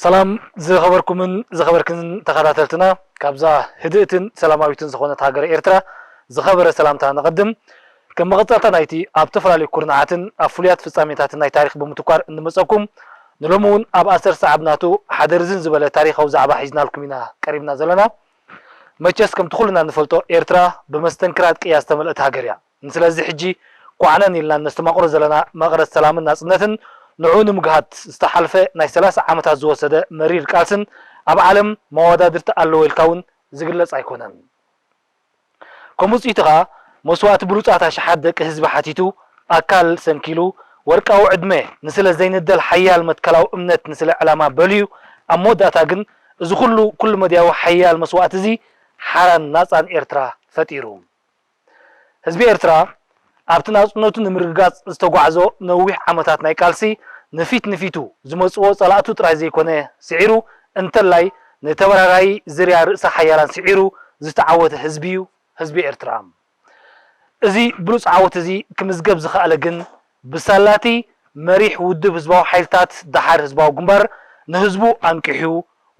ሰላም ዝኸበርኩምን ዝኸበርክን ተኸታተልትና፣ ካብዛ ህድእትን ሰላማዊትን ዝኾነት ሃገረ ኤርትራ ዝኸበረ ሰላምታ ነቐድም። ከም መቐጸልታ ናይቲ ኣብ ዝተፈላለዩ ኩርናዓትን ኣብ ፍሉያት ፍጻሜታትን ናይ ታሪኽ ብምትኳር እንመጸኩም፣ ንሎሚ እውን ኣብ ኣሰር ሰዓብ ናቱ ሓደ ርዝን ዝበለ ታሪኻዊ ዛዕባ ሒዝናልኩም ኢና ቀሪብና ዘለና። መቸስ ከምቲ ኩልና እንፈልጦ ኤርትራ ብመስተንክራት ቅያ ዝተመልአት ሃገር እያ። ንስለዚ ሕጂ ኳዕነን ኢልና እነስተማቕሮ ዘለና መቐረት ሰላምን ናጽነትን ንዕኡ ንምግሃት ዝተሓልፈ ናይ ሰላሳ ዓመታት ዝወሰደ መሪር ቃልስን ኣብ ዓለም መዋዳድርቲ ኣለዎ ኢልካ እውን ዝግለጽ ኣይኮነን። ከም ውጽኢቱ ኸኣ መስዋእቲ ብሉጻት ኣሽሓት ደቂ ህዝቢ ሓቲቱ ኣካል ሰንኪሉ ወርቃዊ ዕድመ ንስለ ዘይንደል ሓያል መትከላዊ እምነት ንስለ ዕላማ በልዩ ኣብ መወዳእታ ግን እዚ ኩሉ ኩሉ መድያዊ ሓያል መስዋእቲ እዚ ሓራን ናጻን ኤርትራ ፈጢሩ። ህዝቢ ኤርትራ ኣብቲ ናጽነቱ ንምርግጋጽ ዝተጓዕዞ ነዊሕ ዓመታት ናይ ቃልሲ ንፊት ንፊቱ ዝመጽዎ ጸላእቱ ጥራይ ዘይኮነ ስዒሩ እንተላይ ንተበራራይ ዝርያ ርእሰ ሓያላን ስዒሩ ዝተዓወተ ህዝቢ እዩ ህዝቢ ኤርትራ። እዚ ብሉጽ ዓወት እዚ ክምዝገብ ዝኸኣለ ግን ብሳላቲ መሪሕ ውድብ ህዝባዊ ሓይልታት ደሓር ህዝባዊ ግንባር ንህዝቡ ኣንቂሑ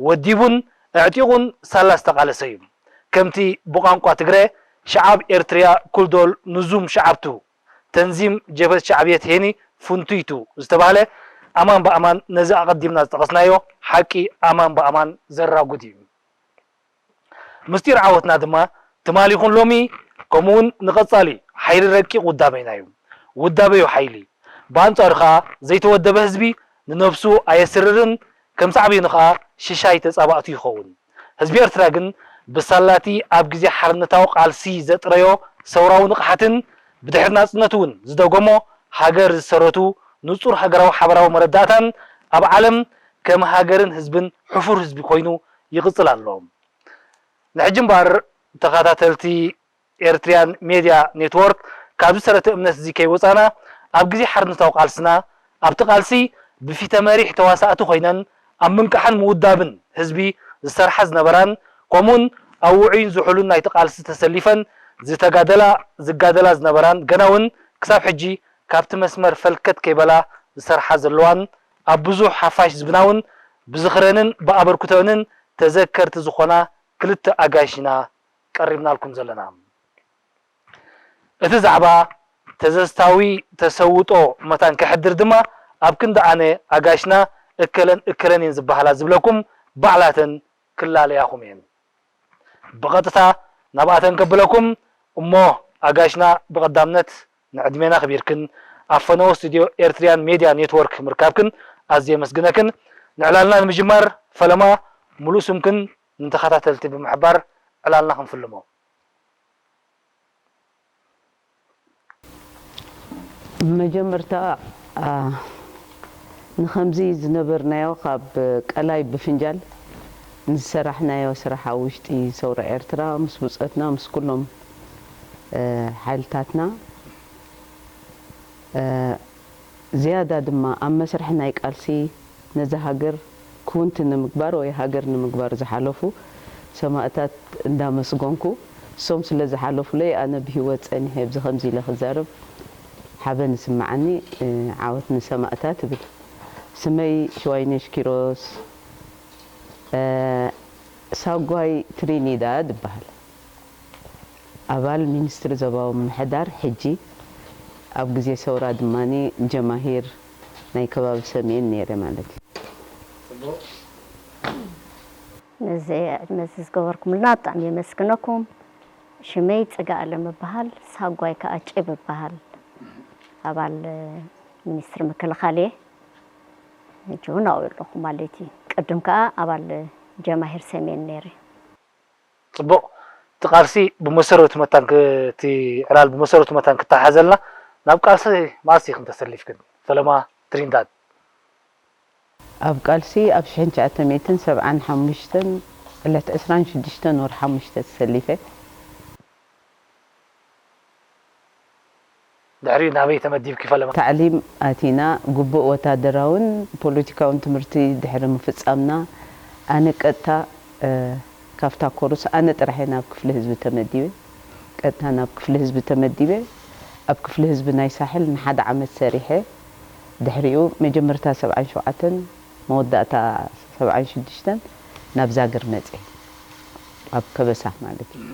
ወዲቡን ኣዕጢቑን ሳላ ዝተቓለሰ እዩ። ከምቲ ብቋንቋ ትግረ ሸዓብ ኤርትርያ ኩልዶል ንዙም ሸዓብቱ ተንዚም ጀብሀት ሸዕብየት ሄኒ ፍንቱይቱ ዝተባህለ ኣማን ብኣማን ነዚ ኣቐዲምና ዝጠቐስናዮ ሓቂ ኣማን ብኣማን ዘራጉድ እዩ። ምስጢር ዓወትና ድማ ትማሊ ይኹን ሎሚ ከምኡውን ንቐጻሊ ሓይሊ ረቂቕ ውዳበና እዩ። ውዳበዩ ሓይሊ። ብኣንጻሩ ኸኣ ዘይተወደበ ህዝቢ ንነብሱ ኣየስርርን ከም ሳዕቤኑ ኸኣ ሽሻይ ተጻባእቱ ይኸውን። ህዝቢ ኤርትራ ግን ብሳላቲ ኣብ ግዜ ሓርነታዊ ቃልሲ ዘጥረዮ ሰውራዊ ንቕሓትን ብድሕሪ ናጽነቱ እውን ዝደገሞ ሃገር ዝሰረቱ ንጹር ሃገራዊ ሓበራዊ መረዳእታን ኣብ ዓለም ከም ሃገርን ህዝብን ሕፉር ህዝቢ ኮይኑ ይቕጽል ኣሎ። ንሕጂ እምበኣር ተኸታተልቲ ኤርትርያን ሜድያ ኔትወርክ ካብዚ ሰረተ እምነት እዚ ከይወጻና ኣብ ግዜ ሓርነታዊ ቃልስና ኣብቲ ቃልሲ ብፊተ መሪሕ ተዋሳእቲ ኮይነን ኣብ ምንቃሕን ምውዳብን ህዝቢ ዝሰርሓ ዝነበራን ከምኡውን ኣብ ውዑይን ዝሑልን ናይቲ ቃልሲ ተሰሊፈን ዝተጋደላ ዝጋደላ ዝነበራን ገና እውን ክሳብ ሕጂ ካብቲ መስመር ፈልከት ከይበላ ዝሰርሓ ዘለዋን ኣብ ብዙሕ ሓፋሽ ህዝብና እውን ብዝኽረንን ብኣበርክቶአንን ተዘከርቲ ዝኾና ክልተ ኣጋይሽ ኢና ቀሪብናልኩም ዘለና። እቲ ዛዕባ ተዘዝታዊ ተሰውጦ መታን ከሕድር ድማ ኣብ ክንዲ ኣነ ኣጋይሽና እከለን እከለን እየን ዝበሃላ ዝብለኩም ባዕላተን ክላለያኹም እየን። ብቐጥታ ናብኣተን ከብለኩም እሞ ኣጋይሽና ብቐዳምነት ንዕድሜና ኣኽቢርክን ኣብ ፈነወ ስቱድዮ ኤርትርያን ሜድያ ኔትወርክ ምርካብክን ኣዝየ የመስግነክን። ንዕላልና ንምጅማር ፈለማ ሙሉእ ስምክን ንተኸታተልቲ ብምሕባር ዕላልና ክንፍልሞ። መጀመርታ ንኸምዚ ዝነበርናዮ ካብ ቀላይ ብፍንጃል ንዝሰራሕናዮ ስራሕ ኣብ ውሽጢ ሰውራ ኤርትራ ምስ ብጾትና ምስ ኩሎም ሓይልታትና ዝያዳ ድማ ኣብ መስርሕ ናይ ቃልሲ ነዛ ሃገር ክውንቲ ንምግባር ወይ ሃገር ንምግባር ዝሓለፉ ሰማእታት እንዳመስገንኩ እሶም ስለ ዝሓለፉለይ ኣነ ብህይወት ጸኒሐ ብዚ ከምዚ ኢለ ክዛረብ ሓበን ይስምዓኒ። ዓወት ንሰማእታት እብል። ስመይ ሽዋይነሽ ኪሮስ ሳጓይ ትሪኒዳድ እበሃል። ኣባል ሚኒስትሪ ዞባዊ ምምሕዳር ሕጂ ኣብ ግዜ ሰውራ ድማ ጀማሂር ናይ ከባቢ ሰሜን ነይረ ማለት እዩ። ነዚ ዕድመ እዚ ዝገበርኩምልና ብጣዕሚ የመስግነኩም። ሽመይ ጽጋ ኣለም እበሃል፣ ሳጓይ ከኣ ጭብ እበሃል። ኣባል ሚኒስትሪ ምክልኻል እየ። ሕጂ እውን ኣብኡ ኣለኹ ማለት እዩ። ቅድም ከኣ ኣባል ጀማሂር ሰሜን ነይረ። ጽቡቕ። እቲ ቃልሲ ብመሰረቱ መታን እቲ ዕላል ብመሰረቱ መታን ክተሓሓዘልና ናብ ቃልሲ መዓስ ኢኽን ተሰሊፍክን? ፈለማ ትሪንዳድ። ኣብ ቃልሲ ኣብ ሽሕን ትሽዓተ ሚእትን ሰብዓን ሓሙሽተን ዕለት ዕስራን ሽዱሽተን ወርሒ ሓሙሽተ ተሰሊፈ። ድሕሪኡ ናበይ ተመዲብኪ ፈለማ? ታዕሊም ኣቲና፣ ግቡእ ወታደራውን ፖለቲካውን ትምህርቲ ድሕሪ ምፍጻምና፣ ኣነ ቀጥታ ካብታ ኮርስ ኣነ ጥራሕ እየ ናብ ክፍሊ ህዝቢ ተመዲበ። ቀጥታ ናብ ክፍሊ ህዝቢ ተመዲበ። ኣብ ክፍሊ ህዝቢ ናይ ሳሕል ንሓደ ዓመት ሰሪሐ። ድሕሪኡ መጀመርታ ሰብዓን ሸውዓተን መወዳእታ ሰብዓን ሽዱሽተን ናብ ዛግር መጽየ፣ ኣብ ከበሳ ማለት እዩ።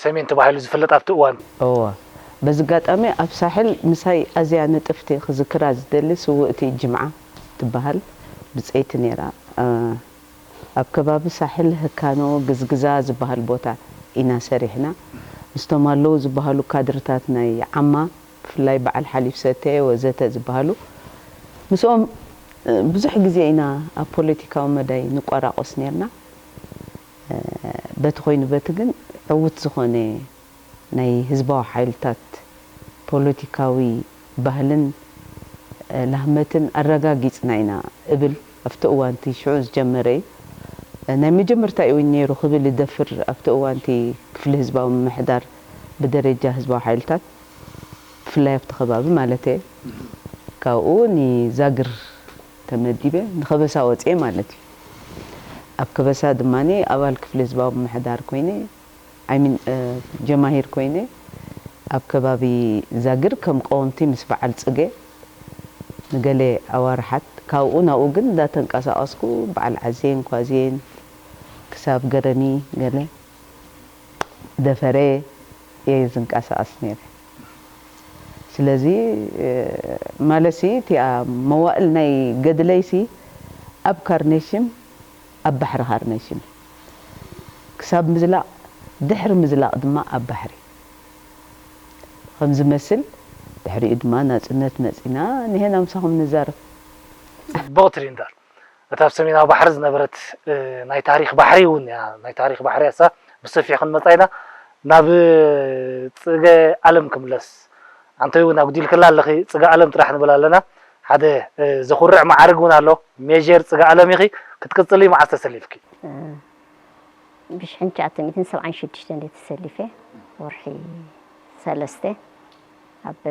ሰሜን ተባሂሉ ዝፍለጥ ኣብቲ እዋን። እወ። በዚ ኣጋጣሚ ኣብ ሳሕል ምሳይ ኣዝያ ንጥፍቲ ክዝክራ ዝደሊ ስውእቲ ጅምዓ ትበሃል ብጸይቲ ነይራ። ኣብ ከባቢ ሳሕል ህካኖ ግዝግዛ ዝበሃል ቦታ ኢና ሰሪሕና። ምስቶም ኣለዉ ዝበሃሉ ካድርታት ናይ ዓማ፣ ብፍላይ በዓል ሓሊፍ ሰተ ወዘተ ዝበሃሉ፣ ምስኦም ብዙሕ ግዜ ኢና ኣብ ፖለቲካዊ መዳይ ንቆራቆስ ነርና። በቲ ኮይኑ በቲ ግን ዕውት ዝኾነ ናይ ህዝባዊ ሓይልታት ፖለቲካዊ ባህልን ላህመትን ኣረጋጊጽና ኢና እብል። ኣብቲ እዋንቲ ሽዑ ዝጀመረ እዩ። ናይ መጀመርታ እዩ ነይሩ ክብል ይደፍር። ኣብቲ እዋንቲ ክፍሊ ህዝባዊ ምምሕዳር ብደረጃ ህዝባዊ ሓይልታት ብፍላይ ኣብቲ ከባቢ ማለት እየ። ካብኡ ንዛግር ተመዲበ ንኸበሳ ወፅኤ ማለት እዩ። ኣብ ከበሳ ድማ ኣባል ክፍሊ ህዝባዊ ምምሕዳር ኮይነ፣ ኣይሚን ጀማሂር ኮይነ ኣብ ከባቢ ዛግር ከም ቀወምቲ ምስ በዓል ፅገ ንገለ ኣዋርሓት፣ ካብኡ ናብኡ ግን እንዳተንቀሳቐስኩ በዓል ዓዜን ኳዜን ክሳብ ገረሚ ገለ ደፈረ እየ ዝንቀሳቐስ ነይረ። ስለዚ ማለትሲ እቲኣ መዋእል ናይ ገድለይሲ ኣብ ካርኔሽም ኣብ ባሕሪ ካርነሽም ክሳብ ምዝላቕ፣ ድሕሪ ምዝላቕ ድማ ኣብ ባሕሪ ከም ዝመስል፣ ድሕሪኡ ድማ ናጽነት መጺና፣ ንሄና ምሳኹም ንዛረብ። ጽቡቕ ትሪንዳድ። እታ ኣብ ሰሜናዊ ባሕሪ ዝነበረት ናይ ታሪኽ ባሕሪ እውን እያ። ናይ ታሪኽ ባሕሪ እሳ ብሰፊሑ ክንመጻ ኢና። ናብ ጽገ ኣለም ክምለስ። ኣንተ እውን ኣጉዲልክላ ኣለኺ፣ ጽገ ኣለም ጥራሕ ንብል ኣለና። ሓደ ዘኹርዕ መዓርግ እውን ኣሎ። ሜጀር ጽገ ኣለም ኢኺ። ክትቅጽሊ መዓስ ተሰሊፍኪ? ብሽሕን ትሽዓተ ሚእትን ሰብዓን ሽዱሽተን እየ ተሰሊፈ፣ ወርሒ ሰለስተ ኣብ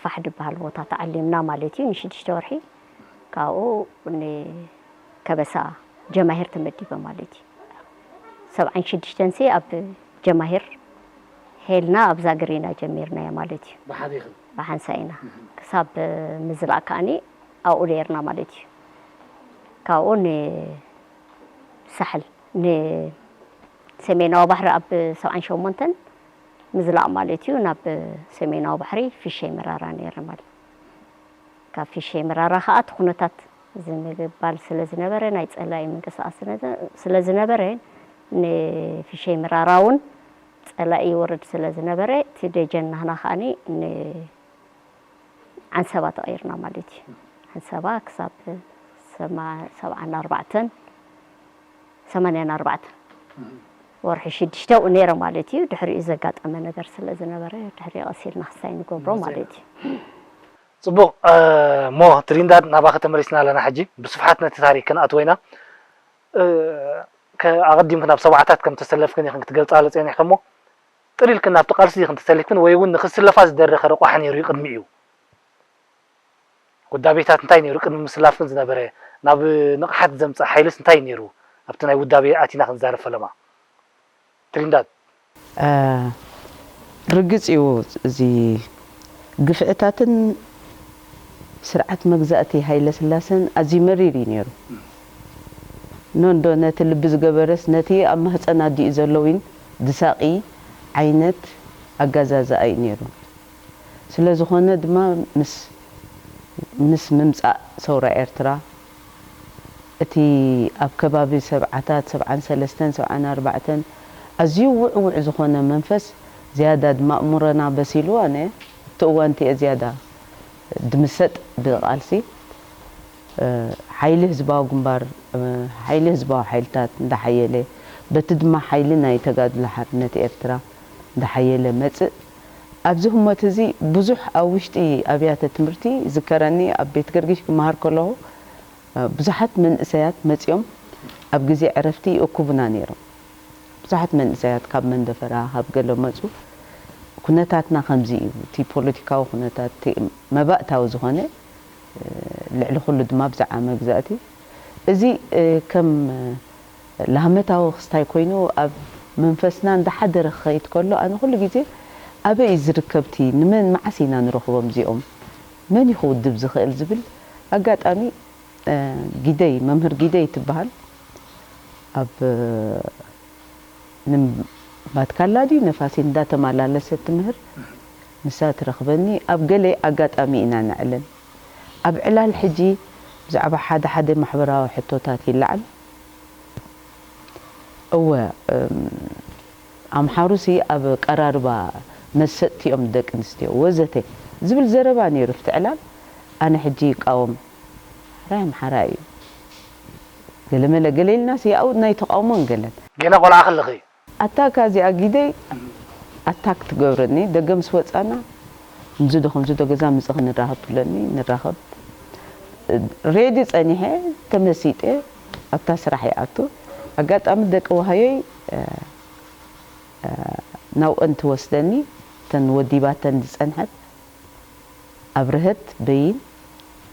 ፋሕ ዝበሃል ቦታ ተዓሊምና ማለት እዩ፣ ንሽዱሽተ ወርሒ። ካብኡ ንከበሳ ጀማሂር ተመዲበ ማለት እዩ። ሰብዓን ሽዱሽተን ሲ ኣብ ጀማሂር ሄልና ኣብ ዛግር ኢና ጀሚርናዮ ማለት እዩ። ብሓንሳ ኢና ክሳብ ምዝላእ ከዓኒ ኣብኡ ነይርና ማለት እዩ። ካብኡ ን ሳሕል ንሰሜናዊ ባሕሪ ኣብ ሰብዓን ሸሞንተን ምዝላቕ ማለት እዩ። ናብ ሰሜናዊ ባሕሪ ፊሸይ መራራ ነይረ ማለት። ካብ ፊሸይ መራራ ከዓ እቲ ኩነታት ዝምግባል ስለ ዝነበረ፣ ናይ ጸላኢ ምንቅስቃስ ስለ ዝነበረ፣ ንፊሸይ መራራ እውን ጸላኢ ይወርድ ስለ ዝነበረ፣ እቲ ደጀን ናህና ከዓኒ ን ዓንሰባ ተቐይርና ማለት እዩ። ዓንሰባ ክሳብ ሰማ- ሰብዓን ኣርባዕተን ሰማንያን ኣርባዕተን ወርሒ ሽዱሽተ ኣብኡ ነይረ ማለት እዩ። ድሕሪኡ ዘጋጠመ ነገር ስለ ዝነበረ ድሕሪኡ ቀስ ኢልና ክስታይ ንገብሮ ማለት እዩ። ጽቡቕ እሞ ትሪንዳድ ናባኺ ተመሊስና ኣለና። ሕጂ ብስፍሓት ነቲ ታሪኽ ክንኣትዎ ኢና። ኣቐዲምክን ኣብ ሰብዓታት ከም ተሰለፍክን ኢኽን ክትገልጻ ጸኒሕክን እሞ ጥልልክን ናብቲ ቃልሲ ዲኽን ተሰሊፍክን ወይ እውን ንኽስለፋ ዝደረኸ ረቋሒ ነይሩ እዩ ቅድሚኡ? ውዳቤታት እንታይ ነይሩ ቅድሚ ምስላፍክን ዝነበረ? ናብ ንቕሓት ዘምጽእ ሓይልስ እንታይ ነይሩ? ኣብቲ ናይ ውዳቤ ኣቲና ክንዛረብ ፈለማ። ትሪንዳድ። ርግጽ እዩ፣ እዚ ግፍዕታትን ስርዓት መግዛእቲ ሃይለ ስላሰን ኣዝዩ መሪር እዩ ነይሩ። ኖንዶ ነቲ ልቢ ዝገበረስ ነቲ ኣብ ማህጸን ኣዲኡ ዘሎ ዊን ዝሳቒ ዓይነት ኣጋዛዝኣ እዩ ነይሩ። ስለ ዝኾነ ድማ ምስ ምስ ምምጻእ ሰውራ ኤርትራ እቲ ኣብ ከባቢ ሰብዓታት ሰብዓን ሰለስተን ሰብዓን ኣርባዕተን ኣዝዩ ውዕውዕ ዝኾነ መንፈስ ዝያዳ ድማ ኣእምሮና በሲሉ ኣነ እቲ እዋን እቲ እየ ዝያዳ ድምሰጥ ብቓልሲ ሓይሊ ህዝባዊ ግንባር ሓይሊ ህዝባዊ ሓይልታት እንዳሓየለ በቲ ድማ ሓይሊ ናይ ተጋድሎ ሓርነት ኤርትራ እንዳሓየለ መጽእ ኣብዚ ህሞት እዚ ብዙሕ ኣብ ውሽጢ ኣብያተ ትምህርቲ ይዝከረኒ ኣብ ቤት ገርጊሽ ክመሃር ከለኹ ብዙሓት መንእሰያት መጺኦም ኣብ ግዜ ዕረፍቲ ይእክቡና ነይሮም። ብዙሓት መንእሰያት ካብ መንደፈራ ካብ ገለ መጹ። ኩነታትና ከምዚ እዩ። እቲ ፖለቲካዊ ኩነታት እቲ መባእታዊ ዝኾነ ልዕሊ ኩሉ ድማ ብዛዕባ መግዛእቲ እዚ ከም ላህመታዊ ክስታይ ኮይኑ ኣብ መንፈስና እንዳሓደረ ክኸይድ ከሎ ኣነ ኩሉ ግዜ ኣበይ እዩ ዝርከብቲ ንመን መዓስ ኢና ንረኽቦም እዚኦም መን እዩ ክውድብ ዝኽእል ዝብል ኣጋጣሚ እ፣ ጊደይ፣ መምህር ጊደይ ትበሃል። ኣብ፣ እ፣ ንም-፣ ባትካላ ድዩ ነፋሲት እንዳተመላለሰት ትምህር። ንሳ ትረኽበኒ። ኣብ ገለ ኣጋጣሚ ኢና ነዕልል። ኣብ ዕላል ሕጂ ብዛዕባ ሓደ ሓደ ማሕበራዊ ሕቶታት ይለዓል። እወ፣ እም፣ ኣምሓሩሲ ኣብ ቀራርባ መሰጥቲ እዮም ደቂ ኣንስትዮ ወዘተ ዝብል ዘረባ ነይሩ ኣብቲ ዕላል። ኣነ ሕጂ ይቃወም። ሓራይ ኣምሓራይ እዩ። ገለመለ ገለ ኢልናስ ያው ናይ ተቃውሞን ገለን። ገለ ቆልዓ ከለኺ? ኣታ እዚኣ ጊደይ ኣታክ ትገብረኒ። ደገ ምስ ወጻና፣ "ከምዚ ዶ ከምዚ ዶ፣ ገዛ ምጽኺ ንራኸብ?" ትብለኒ። ንራኸብ። ሬዲ ጸኒሐ ተመሲጠ ኣብታ ስራሕ ይኣቱ። ኣጋጣሚ ደቂ ወሃዮይ፣ እ፣ እ፣ ናብአን ትወስደኒ። እተን ወዲባተን ዝጸንሐት ኣብርሀት በይን፣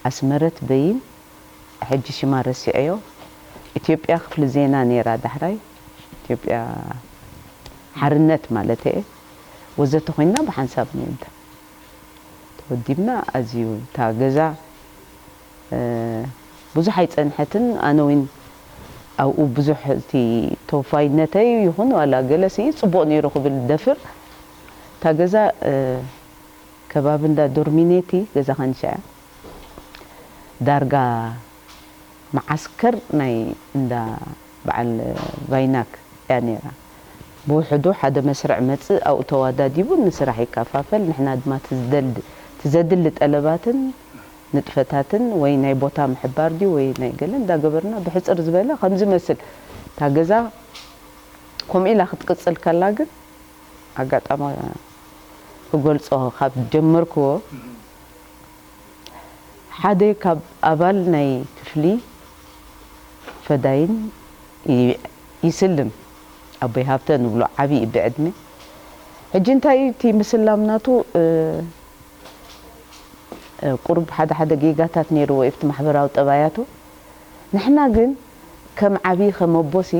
ኣስመረት በይን፣ ሕጂ ሽማ ረሲዐዮ። ኢትዮጵያ ክፍሊ ዜና ነይራ ዳሕራይ። ኢትዮጵያ ሓርነት ማለት እየ። ወዘተ ኮይንና ብሓንሳብ ንወዳ ተወዲብና። ኣዝዩ እታ ገዛ፣ እ፣ ብዙሕ ኣይጸንሐትን። ኣነ እውን ኣብኡ ብዙሕ እቲ ተወፋይነተይ ይኹን ዋላ ገለሲ ጽቡቕ ነይሩ ክብል ደፍር። እታ ገዛ፣ እ፣ ከባቢ እንዳ ዶርሚኔቲ ገዛ ኸንሻ እያ። ዳርጋ መዓስከር ናይ እንዳ በዓል ቫይናክ እያ ነይራ። ብውሕዱ ሓደ መስርዕ መጽእ ኣብኡ ተዋዳዲቡ ንስራሕ ይከፋፈል፣ ንሕና ድማ ትዝደል-፣ ትዘድሊ ጠለባትን ንጥፈታትን ወይ ናይ ቦታ ምሕባር ድዩ ወይ ናይ ገለ እንዳገበርና ብሕጽር ዝበለ ከም ዝመስል እታ ገዛ ከምኡ ኢላ ክትቅጽል ከላ ግን ኣጋጣሚ ክገልጾ ካብ ጀመርክዎ፣ ሓደ ካብ ኣባል ናይ ክፍሊ ፈዳይን ይ-፣ ይስልም። ኣቦይ ሃብተ ንብሎ ዓቢ እዩ ብዕድመ። ሕጂ እንታይ እዩ እቲ ምስላም ናቱ? እ፣ እ፣ ቁሩብ ሓደ ሓደ ጌጋታት ነይርዎ እዩ ኣብቲ ማሕበራዊ ጠባያቱ። ንሕና ግን ከም ዓቢ፣ ከም ኣቦሲ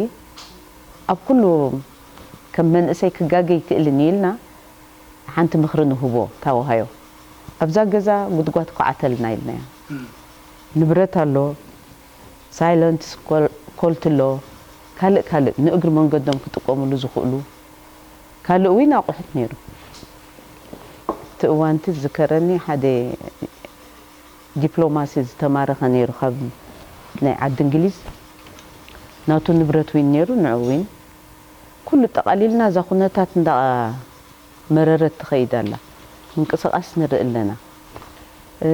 ኣብ ኩሉ ከም መንእሰይ ክጋገ ይክእልን እዩ ኢልና ሓንቲ ምኽሪ ንህቦ ታወሃዮ። ኣብዛ ገዛ ጉድጓድ ኳዓተልና ኢልናዮ። ንብረት ኣሎ፣ ሳይለንት ኮል-፣ ኮልት ኣሎ፣ ካልእ ካልእ ንእግሪ መንገዶም ክጥቀሙሉ ዝኽእሉ ካልእ እውን ኣቑሑት ነይሩ። እቲ እዋንቲ ዝከረኒ ሓደ ዲፕሎማሲ ዝተማረኸ ነይሩ ካብ ናይ ዓዲ እንግሊዝ። ናቱ ንብረት እውን ነይሩ፣ ንዑ እውን ኩሉ ጠቓሊልና እዛ ኩነታት እንዳ መረረት ትኸይድ ኣላ። ምንቅስቓስ ንርኢ ኣለና። እ፣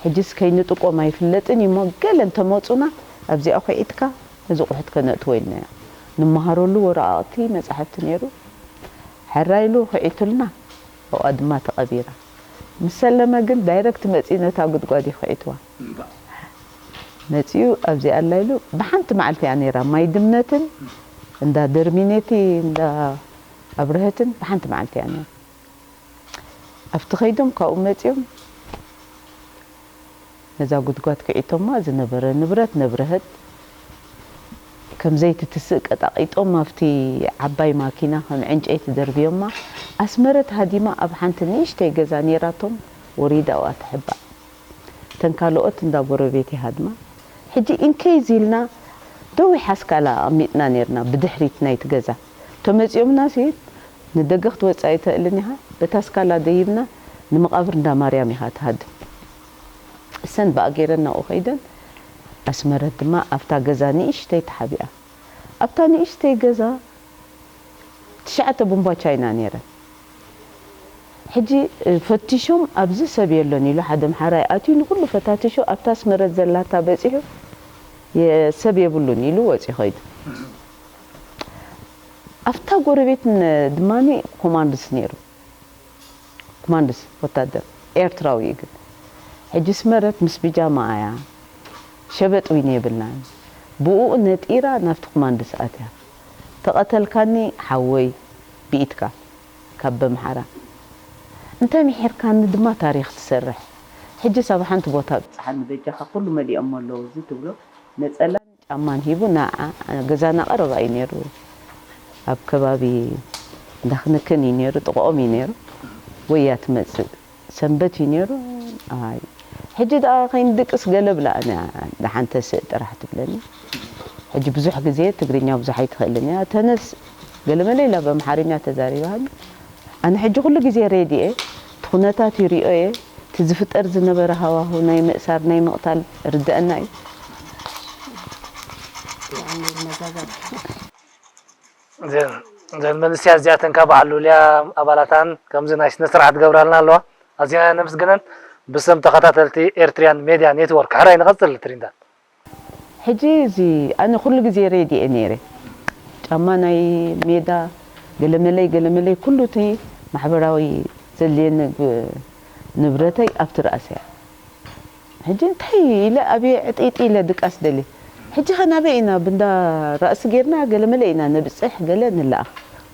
ሕጅስ ከይንጥቆም ኣይፍለጥን እዩ እሞ፣ ገለ እንተመጹና ኣብዚኣ ኹዒትካ ነዚ ቁሕት ከነእትዎ ኢልናዮ። ንመሃረሉ ወረቓቕቲ መጻሕፍቲ ነይሩ። ሕራይ ኢሉ ኹዒቱልና፣ ኣብኣ ድማ ተቐቢራ። ምስ ሰለመ ግን ዳይረክት መጺኡ ነታ ጉድጓድ እዩ ኹዒትዋ። እምባ። መጺኡ ኣብዚኣ ኣላ ኢሉ፣ ብሓንቲ መዓልቲ እያ ነይራ። ማይ ድምነትን እንዳ ደርሚኔቲ እንዳ ኣብርሀትን ብሓንቲ መዓልቲ እያ ነይራ። ኣብቲ ኸይዶም ካብኡ መጺኦም ነዛ ጉድጓድ ክዒቶማ ዝነበረ ንብረት ነብርሀት ከም ዘይትትስእ ቀጣቒጦም ኣብቲ ዓባይ ማኪና ከም ዕንጨይቲ ደርብዮማ። ኣስመረት ሃዲማ ኣብ ሓንቲ ንእሽተይ ገዛ ነይራቶም ወሪዳ ኣብኣ ትሕባእ። እተን ካልኦት እንዳ ጎረቤት ይሃድማ። ሕጂ ኢንኬዝ ኢልና ደዊ ሓስካላ ኣቐሚጥና ነይርና ብድሕሪት ናይቲ ገዛ። ተመጺኦምና ሲ ንደገ ክትወጽእ ኣይትኽእልን ኢኻ። በታ ስካላ ደይብና ንመቓብር እንዳ ማርያም ኢኻ ትሃድም። እሰን ብኣ ገይረን ናብኡ ኸይደን፣ ኣስመረት ድማ ኣብታ ገዛ ንእሽተይ ተሓቢኣ። ኣብታ ንእሽተይ ገዛ ትሽዓተ ቡምባ ቻይና ነይረን። ሕጂ፣ እ፣ ፈቲሾም ኣብዚ ሰብ የሎን ኢሉ ሓደ ኣምሓራይ ኣትዩ ንኹሉ ፈታቲሹ ኣብታ ኣስመረት ዘላታ በጺሑ የ-፣ ሰብ የብሉን ኢሉ ወጺኡ ኸይዱ። ኣብታ ጎረቤት ን-፣ ድማኒ ኮማንድስ ነይሩ። ኮማንድስ ወታደር ኤርትራዊ እዩ ግን። ሕጂ ኣስመረት ምስ ብጃማ እያ፣ ሸበጥ ዊን የብልናን። ብኡ ነጢራ ናብቲ ኮማንድስ ኣትያ። "ተቐተልካኒ ሓወይ ብኢድካ" ካብ በምሓራ። "እንተ ምሒርካኒ ድማ ታሪኽ ትሰርሕ። ሕጂስ ኣብ ሓንቲ ቦታ ብጽሓኒ በጃኻ፣ ኩሉ መሊኦሞ ኣለዉ" እዚ ትብሎ ነጸላን ጫማን ሂቡ ንዓ፣ ገዛና ቀረባ እዩ ነይሩ። ኣብ ከባቢ እንዳ ክንክን እዩ ነይሩ፣ ጥቕኦም እዩ ነይሩ። ወይ እያ ትመጽእ፣ ሰንበት እዩ ነይሩ። ኣይ፣ ሕጂ ደኣ ከይንድቅስ ገለ ብላ፣ ኣነ ደሓን ተስእ ጥራሕ ትብለኒ። ሕጂ ብዙሕ ግዜ ትግርኛ ብዙሕ ኣይትኽእልን እያ። ተነስ ገለ መለ ኢላ ብኣምሓርኛ ተዛሪባሃኒ። ኣነ ሕጂ ኩሉ ግዜ ሬድዮ እየ፣ እቲ ኩነታት ይሪኦ እየ፣ እቲ ዝፍጠር ዝነበረ ሃዋሁ ናይ ምእሳር ናይ ምቕታል ርድአና እዩ። እዘን መንእሰያት እዚኣተን ካብ በዓል ሉልያ ኣባላታን ከምዚ ናይ ስነ ስርዓት ገብራልና ኣለዋ። ኣዝና ነመስግነን። ብስም ተኸታተልቲ ኤርትሪያን ሜድያ ኔትወርክ ሕራይ ንቐጽል ትሪንዳን። ሕጂ እዚ ኣነ ኩሉ ግዜ ሬድዮ እየ ነይረ። ጫማ ናይ ሜዳ ገለመለይ ገለመለይ ኩሉ እቲ ማሕበራዊ ዘድልየኒ ግ- ንብረተይ ኣብቲ ርኣሰያ። ሕጂ እንታይ ኢለ ኣብየ ዕጢጢ ኢለ ድቃስ ደልየ። ሕጂ ኸ ናበይ ኢና ብንዳ ራእሲ ጌርና ገለመለ ኢና ነብጽሕ ገለ ንለኣኽ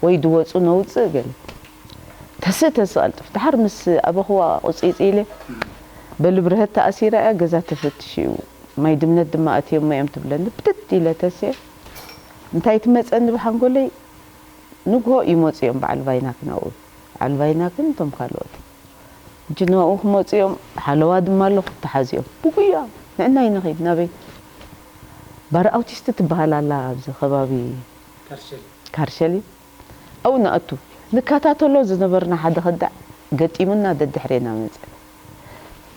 ወይ ድወጹ ነውጽእ ገለ። ተስእ ተስእ ኣልጥፍ። ድሓር ምስ ኣበኽዋ ቁጺጺ ኢለ በሊ ብርሀት ተኣሲራ እያ ገዛ ተፈትሽ እዩ ማይ ድምነት ድማ ኣትየሞ እዮም ትብለኒ። ብትት ኢለ ተስየ እንታይ ትመጸኒ ብሓንጎለይ ንግሆ ይመጹ እዮም በዓል ቫይናክ ናብኡ። በዓል ቫይናክን እቶም ካልኦት ሕጂ ናብኡ ክመጹ እዮም። ሓለዋ ድማ ኣሎ ክተሓዙ እዮም። ብጉያ ንዕናይ ንኺድ ናበይ ባር ኣውቲስት ትበሃል ኣላ ኣብዚ ከባቢ ካርሸሊ ኣብኡ ንኣቱ ንከታተሎ ዝነበርና ሓደ ከዳዕ ገጢሙና ደድሕሬና መጸ።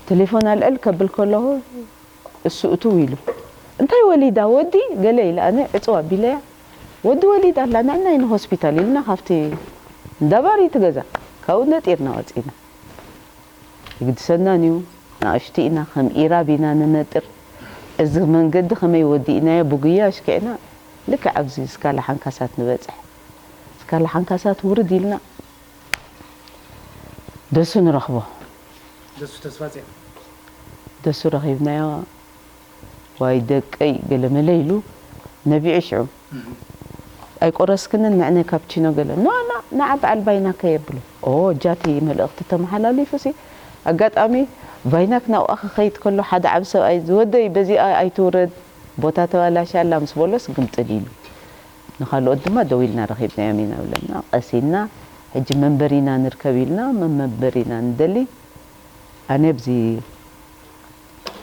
ቴሌፎን ኣልዕል ከብል ከለኹ እሱ እትው ኢሉ እንታይ ወሊዳ ወዲ ገለ ኢለ ኣነ ዕጽው ኣቢለያ ወዲ ወሊዳ ኣላ ንዕናይ ንሆስፒታል ኢልና ካብቲ እንዳባሪቲ ገዛ ካብኡ ነጢርና ወጺና። ይግድሰናን እዩ ንኣሽቱ ኢና ከም ኢራብ ኢና ንነጥር እዚ መንገዲ ከመይ ወዲእናዮ ብጉያ ኣሽኪዕና ልክዕ ኣብዚ ስካላ ሓንካሳት ንበጽሕ ስካላ ሓንካሳት ውርድ ኢልና ደሱ ንረኽቦ ደሱ ተስፋጽዮን ደሱ ረኺብናዮ ዋይ ደቀይ ገለመለ ኢሉ ነቢዑ ሽዑ ኣይቆረስክንን ንዕነ ካፕቺኖ ገለ ኖ ኖ ንዓ በዓል ቫይናክ የብሎ ኦ ጃቲ መልእኽቲ ተመሓላሊፉ ሲ ኣጋጣሚ ቫይናክ ናብኣ ክኸይድ ከሎ ሓደ ዓቢ ሰብኣይ ዝወደይ በዚኣ ኣይትውረድ ቦታ ተባላሽያ ኣላ ምስ በሎስ ግምጥል ኢሉ ንኻልኦት ድማ ደው ኢልና ረኺብናዮም ኢና ብለና ቀስ ኢልና ሕጂ መንበሪና ንርከብ ኢልና መመንበሪና ንደሊ ኣነ ኣብዚ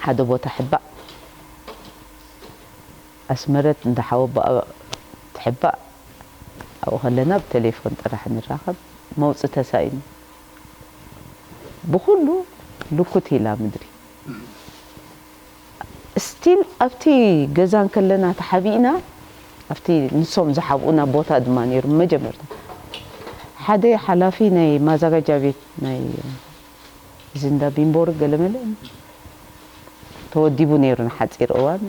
ሓደ ቦታ ሕባእ ኣስመረት እንዳ ሓወቦኣ ትሕባእ ኣብኡ ከለና ብቴሌፎን ጥራሕ ንራኸብ መውፂ ተሳኢኑ ብኩሉ ልኩት ኢላ ምድሪ still ኣብቲ ገዛ እንከለና ተሓቢእና ኣብቲ ንሶም ዝሓብኡና ቦታ ድማ ነይሩ መጀመርታ ሓደ ሓላፊ ናይ ማዛጋጃ ቤት ናይ እዚ እንዳ ቢምቦሪ ገለመለ ተወዲቡ ነይሩ ንሓፂር እዋን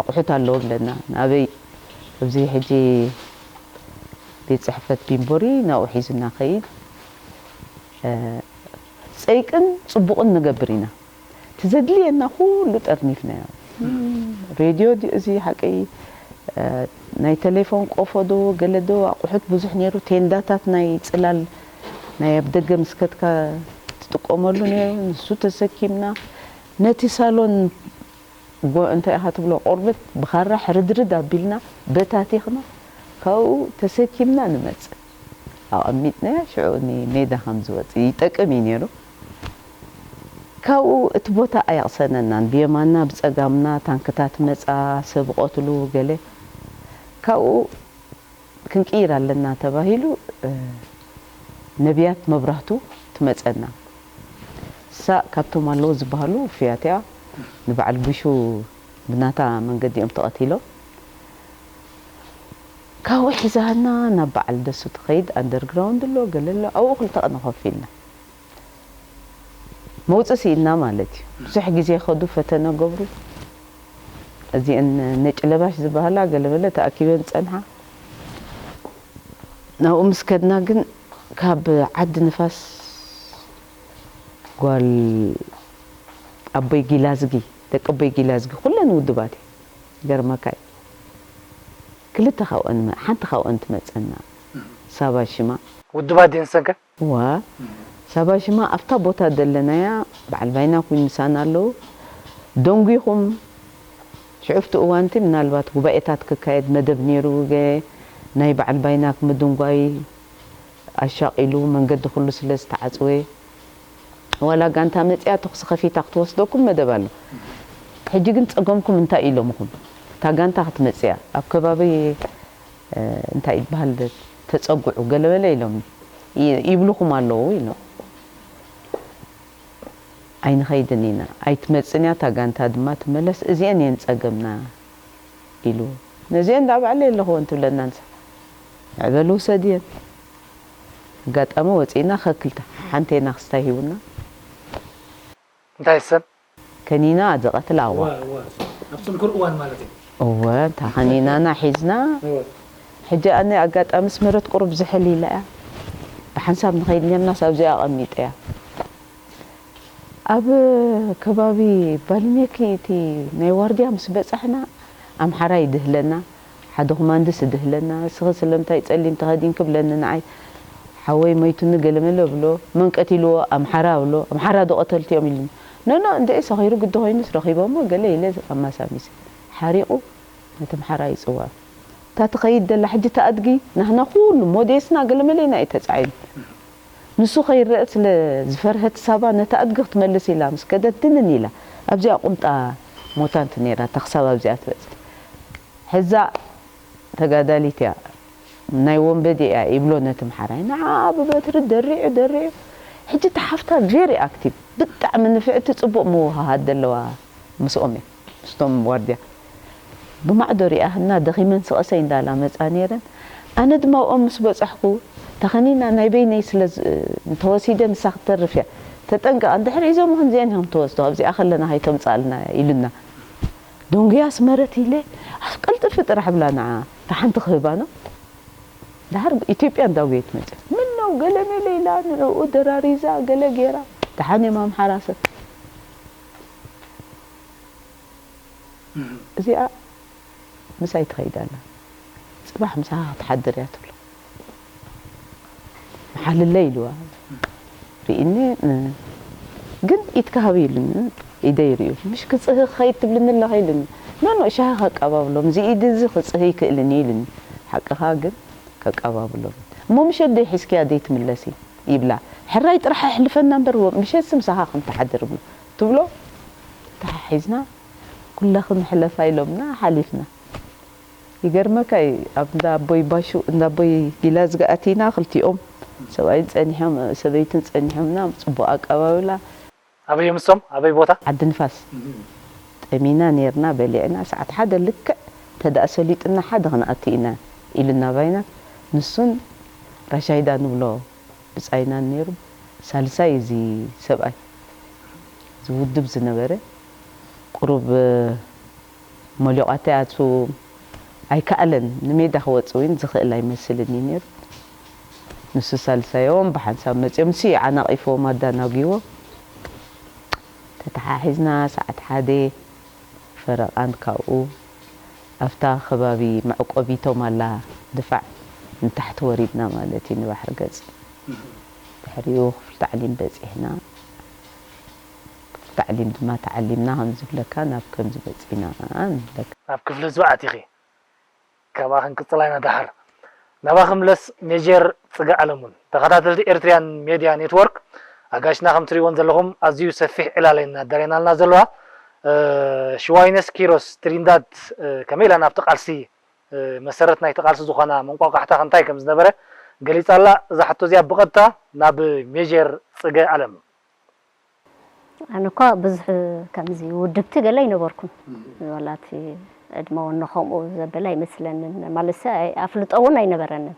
ኣቑሑት ኣለዎ ብለና ናበይ ኣብዚ ሕጂ ቤት ፅሕፈት ቢምቦሪ ናብኡ ሒዙና ከይድ ፀይቅን ፅቡቕን ንገብር ኢና እቲ ዘድልየና ኩሉ ጠርኒፍናዮ ሬድዮ ድዩ እዚ ሓቀይ ናይ ቴሌፎን ቆፎ ዶ ገለ ዶ ኣቑሑት ብዙሕ ነይሩ ቴንዳታት ናይ ፅላል ናይ ኣብ ደገ ምስ ከድካ ትጥቀመሉ ነይሩ ንሱ ተሰኪምና ነቲ ሳሎን ጎ እንታይ ኢኻ ትብሎ ቆርበት ብኻራ ሕርድርድ ኣቢልና በታቲኽና ካብኡ ተሰኪምና ንመፅእ ኣቐሚጥናያ ሽዑ ንሜዳ ከም ዝወፅእ ይጠቅም እዩ ነይሩ ካብኡ እቲ ቦታ ኣየቕሰነናን ብየማንና ብፀጋምና ታንክታት መፃ ሰብ ቐትሉ ገለ ካብኡ ክንቅይር ኣለና ተባሂሉ ነብያት መብራህቱ ትመፀና እሳ ካብቶም ኣለዉ ዝበሃሉ ውፍያት እያ ንበዓል ቡሹ ብናታ መንገዲ እዮም ተቐቲሎም ካብኡ ሒዛና ናብ በዓል ደሱ ትኸይድ ኣንደርግራውንድ ኣሎ ገለ ኣሎ ኣብኡ ክልተ ቀነ ኮፍ ኢልና መውፅእ ስኢንና ማለት እዩ ብዙሕ ግዜ ከዱ ፈተነ ገብሩ እዚአን ነጭ ለባሽ ዝበሃላ ገለመለ ተኣኪበን ዝፀንሓ ናብኡ ምስ ከድና ግን ካብ ዓዲ ንፋስ ጓል ኣቦይ ጊላዝጊ ደቂ ኣቦይ ጊላዝጊ ኩለን ውድባት እየ ገርመካ እዩ ክልተ ካብኦን ሓንቲ ካብኦን ትመፀና ሳባ ሽማ ውድባት ድየን ንሰንከ እዋ ሳባ ሽማ ኣብታ ቦታ ደለናያ በዓል ባይና ኩን ምሳና ኣለዉ ደንጒኹም ሽዑ ኣብቲ እዋንቲ ምናልባት ጉባኤታት ክካየድ መደብ ነይሩ ገ ናይ በዓል ባይናክ ምድንጓይ ኣሻቒሉ መንገዲ ኩሉ ስለ ዝተዓጽወ ዋላ ጋንታ መፅያ ተኹሲ ከፊታ ክትወስደኩም መደብ ኣሎ። ሕጂ ግን ፀገምኩም እንታይ ኢሎምኹም? እታ ጋንታ ክትመፅያ ኣብ ከባቢ እንታይ ይበሃል ተፀጉዑ ገለበለ ኢሎም ይብልኹም ኣለዉ ኢሎም። ኣይንኸይድን ኢና ኣይትመፅን እያ እታ ጋንታ ድማ ትመለስ እዚአን እየን ፀገምና ኢሉ ነዚአን ዳ ባዕለ የለኽወን ትብለና ንሳ ዕበል ውሰድየን ኣጋጣሚ ወፂእና ከክልተ ሓንቴና ክስታይ ሂቡና እንታይ ሰን ከኒና ዝቐትል ኣዋ ኣብ ፅንኩር እዋን ማለት እዩ እወ እታ ከኒናና ሒዝና ሕጂ ኣነ ኣጋጣሚ ስመረት ቁሩብ ዝሕል ኢላ እያ ብሓንሳብ ንኸይድ ኔርናስ ኣብዚኣ ኣቐሚጠ እያ ኣብ ከባቢ ባልሜኪ እቲ ናይ ዋርድያ ምስ በፃሕና ኣምሓራ ይድህለና ሓደ ኮማንድስ ይድህለና እስኺ ስለምንታይ ፀሊም ተኸዲንኪ ብለኒ ንዓይ ሓወይ መይቱኒ ገለመለ ብሎ መን ቀቲልዎ ኣምሓራ ብሎ ኣምሓራ ዶ ቀተልትዮም ኢሉኒ ኖኖ እንድዒ ሰኺሩ ግዲ ኮይኑስ ረኺቦሞ ገለ ኢለ ኣማሳሚሰ ሓሪቑ ነቲ ኣምሓራ ይፅውዖ እታ ትኸይድ ደላ ሕጂ እታ ኣድጊ ናህና ኩሉ ሞዴስና ገለመለ ኢና እዩ ተፃዒኑ ንሱ ከይረአ ስለ ዝፈርሀት ሳባ ነታ ኣድጊ ክትመልስ ኢላ ምስ ከደት ድንን ኢላ ኣብዚኣ ቁምጣ ሞታንት ነይራ እታ ክሳብ ኣብዚኣ ትበፅሕ ሕዛ ተጋዳሊት እያ ናይ ወንበዴ እያ ይብሎ ነቲ ምሓራይ ንዓ ብበትሪ ደሪዑ ደሪዑ ሕጂ እታ ሓፍታ very active ብጣዕሚ ንፍዕቲ ፅቡቕ ምውህሃድ ዘለዋ ምስኦም እያ ምስቶም ዋርድያ ብማዕዶ ሪኣኽና ደኺመን ስቐሰይ እንዳላ መፃ ነይረን ኣነ ድማ ኣብኦም ምስ በፃሕኩ ተኸኒና ናይ በይነይ ስለ እንተወሲደ ንሳ ክትተርፍ እያ ተጠንቀቕ እንድሕር ሒዞምኽን እዚአን ኢኹም ተወስዶ ኣብዚኣ ከለና ከይተምፅኣልና ኢሉና ዶንጉያ ስመረት ኢለ ኣፍ ቀልጥፊ ጥራሕ ብላ ንዓ እታ ሓንቲ ክህባ ነው ዳሕር ኢትዮጵያ እንዳጉየት መፅያ ምነው ገለ መለ ኢላ ንዕኡ ደራሪዛ ገለ ገይራ ደሓን እዮም ኣምሓራ ሰብ እዚኣ ምሳይ ትኸይድ ኣላ። ፅባሕ ምሳኻ ክትሓድር እያ ትብሎ። መሓልለይ ኢልዋ ርእኒ ግን ኢድካ ሃቢ ኢሉኒ ኢደይ ርእዩ ምሽ ክፅህ ክኸይድ ትብልኒ ኣለኻ ኢሉኒ ኖኖ ሻሂ ከቃባብሎም እዚ ኢድ እዚ ክፅህ ይክእልን እዩ ኢሉኒ ሓቅኻ ግን ከቃባብሎም እሞ ምሸት ደይ ሒዝክያ ደይ ትምለሲ ይብላ ሕራይ ጥራሕ ኣሕልፈና እምበር ምሸት ምሳኻ ከም ትሓድር ብሎ ትብሎ ተሓሒዝና ኩላኽን ሕለፋ ኢሎምና ሓሊፍና። ይገርመካ እዩ ኣብ እንዳ ኣቦይ ባሹ እንዳ ኣቦይ ጊላዝጋ ኣቲና ክልቲኦም ሰብኣይን ጸኒሖም ሰበይትን ጸኒሖምና ጽቡቕ ኣቀባብላ ኣበይ ምስቶም ኣበይ ቦታ ዓዲ ንፋስ ጠሚና ኔርና በሊዕና ሰዓት ሓደ ልክዕ ተዳእ ሰሊጥና ሓደ ክንኣቱ ኢና ኢሉና ባይና ንሱን ራሻይዳ ንብሎ ብጻይናን ኔሩ ሳልሳይ እዚ ሰብኣይ ዝውድብ ዝነበረ ቁሩብ ሞሊቋተይ ኣቱ ኣይከኣለን ንሜዳ ክወፅእ እውን ዝኽእል ኣይመስልን እዩ ነይሩ። ንሱ ሳልሳዮም ብሓንሳብ መፅዮም ንሱ እዩ ዓናቒፍዎም ኣዳናጒዎ። ተተሓሒዝና ሰዓት ሓደ ፈረቓን ካብኡ ኣብታ ከባቢ መዕቆቢቶም ኣላ ድፋዕ ንታሕቲ ወሪድና ማለት እዩ ንባሕሪ ገፅ። ድሕሪኡ ክፍሊ ታዕሊም በፂሕና። ታዕሊም ድማ ተዓሊምና ከም ዝብለካ ናብ ከምዚ በፂና ንብለካ። ናብ ክፍሊ ህዝቢ ኣቲኺ ካብኣ ክንቅፅላ ኢና ደሓር። ናባ ክምለስ ሜጀር ፅገ ኣለሙን። ተኸታተልቲ ኤርትርያን ሜድያ ኔትወርክ ኣጋሽና ከም ትሪእዎን ዘለኹም ኣዝዩ ሰፊሕ ዕላለ ኢና ኣዳልየናልና ዘለዋ። ሽዋይነስ ኪሮስ ትሪንዳድ ከመይ ኢላ ናብቲ ቃልሲ መሰረት ናይቲ ቃልሲ ዝኾና መንቋቋሕታ እንታይ ከም ዝነበረ ገሊፃ ኣላ። እዛ ሕቶ እዚኣ ብቐጥታ ናብ ሜጀር ፅገ ኣለም። ኣነ እኳ ብዙሕ ከምዚ ውድብቲ ገለ ኣይነበርኩን። ዋላ እቲ ዕድመ ወኒ ከምኡ ዘበለ ኣይመስለንን። ማለትሰ ኣይ- ኣፍልጦ እውን ኣይነበረንን።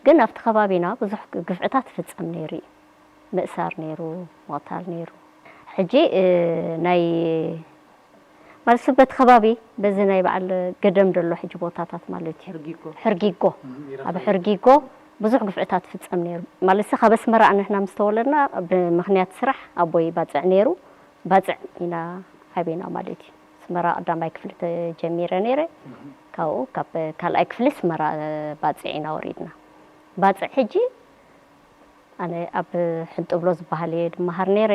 ግን ኣብቲ ከባቢና ብዙሕ ግፍዕታት ይፍጸም ነይሩ እዩ። ምእሳር ነይሩ፣ ምቕታል ነይሩ። ሕጂ እ፣ ናይ ማለት በቲ ከባቢ በዚ ናይ በዓል ገደም ደሎ ሕጂ ቦታታት ማለት እዩ ሕርጊጎ ኣብ ሕርጊጎ ብዙሕ ግፍዕታት ይፍፀም ነይሩ ማለት ካብ ኣስመራ ንሕና ምስ ተወለድና ብምክንያት ስራሕ ኣቦይ ባፅዕ ነይሩ ባፅዕ ኢና ዓቢና ማለት እዩ ኣስመራ ቀዳማይ ክፍሊ ተጀሚረ ነይረ ካብኡ ካብ ካልኣይ ክፍሊ ኣስመራ ባፅዕ ኢና ወሪድና ባፅዕ ሕጂ ኣነ ኣብ ሕንጥብሎ ዝበሃል እየ ድመሃር ነይረ።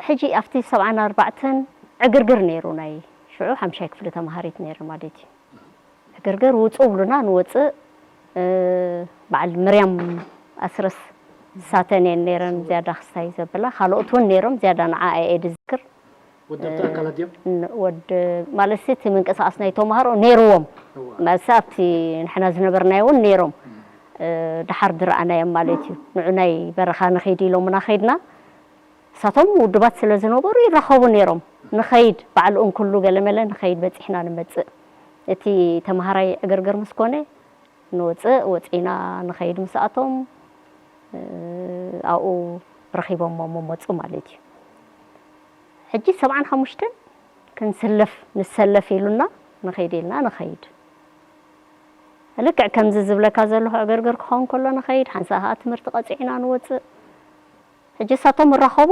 ሕጂ ኣብቲ ሰብዓን ኣርባዕተን ዕግርግር ነይሩ ናይ ሽዑ ሓምሻይ ክፍሊ ተምሃሪት ነይረ ማለት እዩ። ዕግርግር ውፁ ብሉና ንወፅእ በዓል ምርያም ኣስረስ ንሳተን እየን ነይረን ዝያዳ ክስታይ ዘብላ። ካልኦት እውን ነይሮም፣ ዝያዳ ንዓ እየ ዝዝክር። ወደብቲ ኣካላት ድዮም? ን-፣ ወድ-፣ ማለት እቲ ምንቅስቃስ ናይ ተማሃሮ ነይርዎም። እዋ። ማለት ኣብቲ ንሕና ዝነበርናዮ እውን ነይሮም። እ፣ ድሓር ዝረኣናዮም ማለት እዩ። ንዑ ናይ በረኻ ንኸይድ ኢሎምና ከይድና፣ ንሳቶም ውድባት ስለ ዝነበሩ ይራኸቡ ነይሮም። ንኸይድ፣ በዓል እንኩሉ ገለመለ ንኸይድ በጺሕና ንመጽእ። እቲ ተማሃራይ ዕግርግር ምስ ኮነ፣ ንወጽእ፣ ወጺእና ንኸይድ ምስኣቶም፣ እ፣ ኣብኡ ረኺቦሞም መጹ ማለት እዩ። ሕጂ ሰብዓን ሓሙሽተን ክንስለፍ፣ ንሰለፍ ኢሉና፣ ንኸይድ ኢልና ንኸይድ። ልክዕ ከምዚ ዝብለካ ዘለኹ ዕግርግር ክኸውን ከሎ ንኸይድ፣ ሓንሳእ ኸኣ ትምህርቲ ቀጺዕና ንወጽእ። ሕጂ ንሳቶም ይራኸቡ፣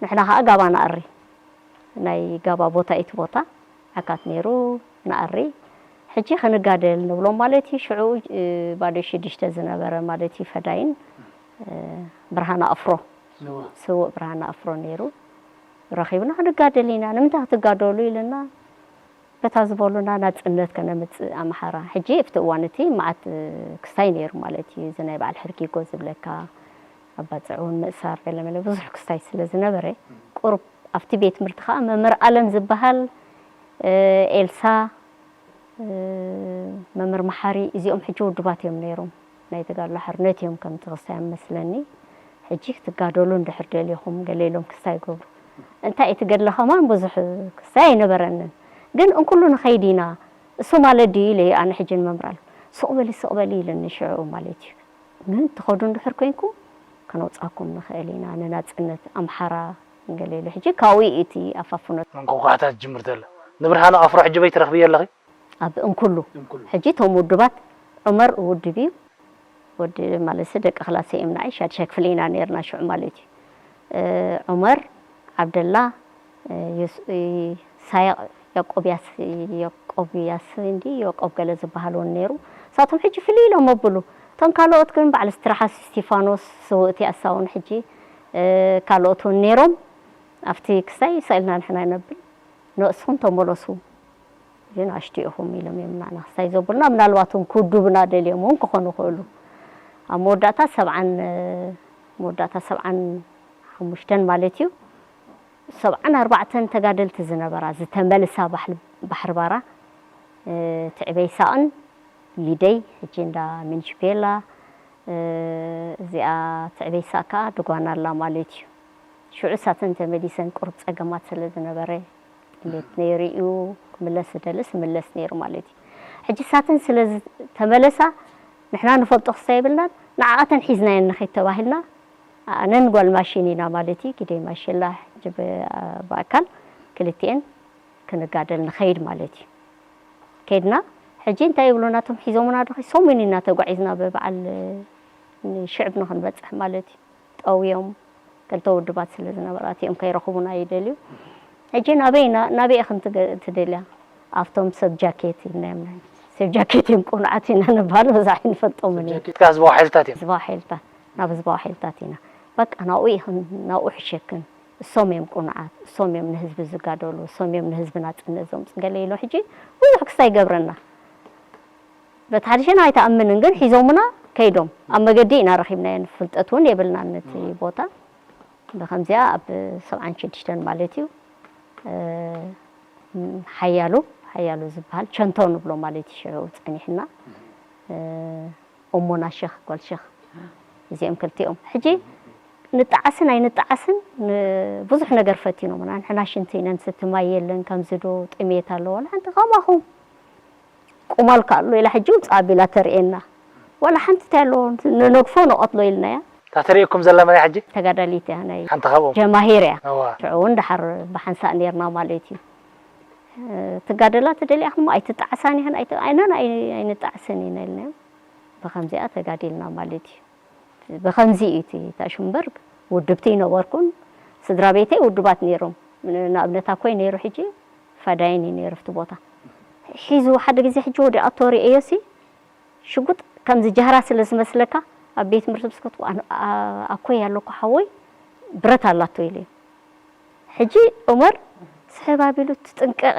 ንሕና ኸኣ ጋባ ንኣሪ። ናይ ጋባ ቦታ እዩ እቲ ቦታ፣ ዓካት ነይሩ፣ ንኣሪ። ሕጂ ክንጋደል ንብሎም ማለት እዩ። ሽዑ፣ እ፣ ባዶ ሽዱሽተ ዝነበረ ማለት እዩ፣ ፈዳይን፣ እ፣ ብርሃነ ኣፍሮ፣ እዋ። ስዉእ ብርሃነ ኣፍሮ ነይሩ። ረኺብና ክንጋደል ኢና። ንምንታይ ክትጋደሉ ኢልና፣ በታ ዝበሉና ናጽነት ከነምጽእ ኣምሓራ። ሕጂ ኣብቲ እዋን እቲ መዓት ክስታይ ነይሩ ማለት እዩ። እዚ ናይ በዓል ሕርጊጎ ዝብለካ፣ ኣባጽዕ እውን ምእሳር፣ ገለመለ ብዙሕ ክስታይ ስለ ዝነበረ፣ ቁሩብ ኣብቲ ቤት ትምህርቲ ከኣ መምህር ኣለም ዝበሃል፣ እ፣ ኤልሳ፣ እ፣ መምህር መሓሪ፣ እዚኦም ሕጂ ውዱባት እዮም ነይሮም። ናይ ተጋድሎ ሓርነት እዮም ከምቲ ክስታይ መስለኒ። ሕጂ ክትጋደሉ እንድሕር ደሊኹም፣ ገለ ኢሎም ክስታይ ይገብሩ። እንታይ እቲ ገድለ ከማን ብዙሕ ክስታይ ኣይነበረንን። ግን እንኩሉ ንኸይድ ኢና፣ እሱ ማለት ድዩ ኢለ ኣነ ሕጂ ንመምህር ኣለም። ስቕ በሊ፣ ስቕ በሊ ኢለኒ ሽዑ ማለት እዩ። ግን ትኸዱ እንድሕር ኮይንኩም፣ ከነውጻኩም ንኽእል ኢና፣ ንናጽነት ኣምሓራ ገለ ኢሉ። ሕጂ ካብኡ እዩ እቲ ኣፋፍኖ። መንቆቋዕታት ትጅምር ዘላ። ንብርሃነ ኣፍሮ ሕጂ በይ ትረኽብዮ ኣለኺ? ኣብ እንኩሉ። እንኩሉ። ሕጂ እቶም ውድባት፣ ዑመር ውድብ እዩ። ወዲ ማለትሲ ደቂ ክላሰይ እዮም ንዓይ ሻድሻይ ክፍሊ ኢና ነይርና ሽዑ ማለት እዩ። እ፣ ዑመር፣ ዓብደላ፣ እ፣ ዮስ-፣ እ፣ ሳያቕ፣ ያቆብያስ፣ ያቆብያስ እንዲ ያቆብ ገለ ዝበሃል እውን ነይሩ። ንሳቶም ሕጂ ፍልይ ኢሎም ኣብሉ። እቶም ካልኦት ግን በዓል ስትራሓስ እስቲፋኖስ፣ ስውእቲ ኣሳውን ሕጂ፣ እ፣ ካልኦት እውን ነይሮም። ኣብቲ ክሳይ ስቕ ኢልና ንሕና ይነብል። ንእስኹም ተመለሱ፣ እዚ ንኣሽቱ ኢኹም ኢሎም እዮም ንዓና ክስታይ ዘብሉና። ምናልባት እውን ክውድቡና ደልዮም እውን ክኾኑ ይኽእሉ። ኣብ መወዳእታ ሰብዓን፣ መወዳእታ ሰብዓን ሓሙሽተን ማለት እዩ፣ ሰብዓን ኣርባዕተን ተጋደልቲ ዝነበራ፣ ዝተመልሳ ባሕል-፣ ባሕሪ ባራ፣ እ፣ ትዕበይ ሳቕን ሊደይ፣ ሕጂ እንዳ ሚኒሽፔላ፣ እ፣ እዚኣ ትዕበይ ሳእ ከኣ ድጓና ኣላ ማለት እዩ። ሽዑ እሳተን ተመሊሰን ቁሩብ ጸገማት ስለ ዝነበረ፣ ጥሜት ነይሩ እዩ፣ ክምለስ ዝደልስ ይምለስ ነይሩ ማለት እዩ። ሕጂ እሳተን ስለ ዝተመለሳ፣ ንሕና ንፈልጦ ክስታይ የብልናን፣ ንዓኣተን ሒዝናየን ንኸይድ ተባሂልና፣ ኣነን ጓል ማሽን ኢና ማለት እዩ፣ ግደይ ማሽላ፣ ሕጂ ብ-፣ ብኣካል ክልቲኤን ክንጋደል ንኸይድ ማለት እዩ። ከይድና፣ ሕጂ እንታይ ይብሉና እቶም ሒዞምና ዶ፣ ሰሙን ኢና ተጓዒዝና ብበዓል ንሽዕብ ንኽንበጽሕ ማለት እዩ። ጠውዮም፣ ክልተ ውድባት ስለ ዝነበራ፣ እቲኦም ከይረኽቡና ይደልዩ። ሕጂ ናበይ ኢና፣ ናበይ ኢኽን ትገ-፣ ትደልያ? ኣብቶም ሰብ ጃኬት ኢልናዮም። ሰብ ጃኬት እዮም ቅኑዓት ኢና ንበሃል፣ በዛ ኣይንፈልጦምን እዮም። ጃኬት ካብ ህዝባዊ ሓይልታት እዮም። ህዝባዊ ሓይልታት፣ ናብ ህዝባዊ ሓይልታት ኢና። በቃ ናብኡ ኢኽን፣ ናብኡ ሕሸክን። እሶም እዮም ቅኑዓት፣ እሶም እዮም ንህዝቢ ዝጋደሉ፣ እሶም እዮም ንህዝቢ ናጽነት ዘምጹ ገለ ኢሎ። ሕጂ ብዙሕ ክስታይ ይገብረና። በቲ ሓደ ሸነኽ ኣይትኣምንን፣ ግን ሒዞምና ከይዶም። ኣብ መገዲ ኢና ረኺብናየን፣ ፍልጠት እውን የብልናን ነቲ ቦታ። ብኸምዚኣ ኣብ ሰብዓን ሽዱሽተን ማለት እዩ፣ እ፣ ሓያሉ፣ ሓያሉ ዝበሃል ቸንቶ ንብሎ ማለት እዩ፣ ሽዑ ጸኒሕና። እ፣ እሞና ሸኽ፣ ጓል ሸኽ፣ እዚኦም ክልቲኦም። ሕጂ ንጠዓስን ኣይንጠዓስን ን-፣ ብዙሕ ነገር ፈቲኖምና። ንሕና ሽንቲ ኢና ንሰቲ፣ ማይ የለን፣ ከምዚ ዶ ጥሜት ኣሎ፣ ዋላ ሓንቲ ከማኹም ቁማል ከ ኣሎ ኢላ ሕጂ ውፅእ ኣቢላ ተርእየና። ዋላ ሓንቲ እንታይ ኣለዎ፣ ንነግፎ ንቐትሎ ኢልናያ። እታ ተርእየኩም ዘላ መን እያ ሕጂ? ተጋዳሊት እያ፣ ናይ ሓንቲ ካብኦም? ጀማሂር እያ። እዋ። ሽዑ እውን ደሓር ብሓንሳእ ነይርና ማለት እዩ። እ፣ ትጋደላ ትደልያ እሞ ኣይትጠዓሳን ኢኽን፣ ኣይት-፣ ኣይናን ኣይ-፣ ኣይንጠዓስን ኢና ኢልናዮም። ብኸምዚኣ ተጋዲልና ማለት እዩ። ብኸምዚ እዩ እቲ ታሽምበርግ ውድብቲ ይነበርኩን፣ ስድራ ቤተይ ውድባት ነይሮም። ን-፣ ንኣብነት ኣኮይ ነይሩ፣ ሕጂ ፋዳይን እዩ ነይሩ ኣብቲ ቦታ። ሒዙ ሓደ ግዜ ሕጂ ወዲኣቶ ርእየዮሲ፣ ሽጉጥ ከምዚ ጃህራ ስለ ዝመስለካ፣ ኣብ ቤት ትምህርቲ ምስ ከትኩ፣ ኣነ-፣ ኣ-፣ ኣኮይ ኣለኩ ሓወይ ብረት ኣላቶ ኢሉ እዩ። ሕጂ ዑመር ስሕብ ኣቢሉ፣ "ትጥንቀቒ፣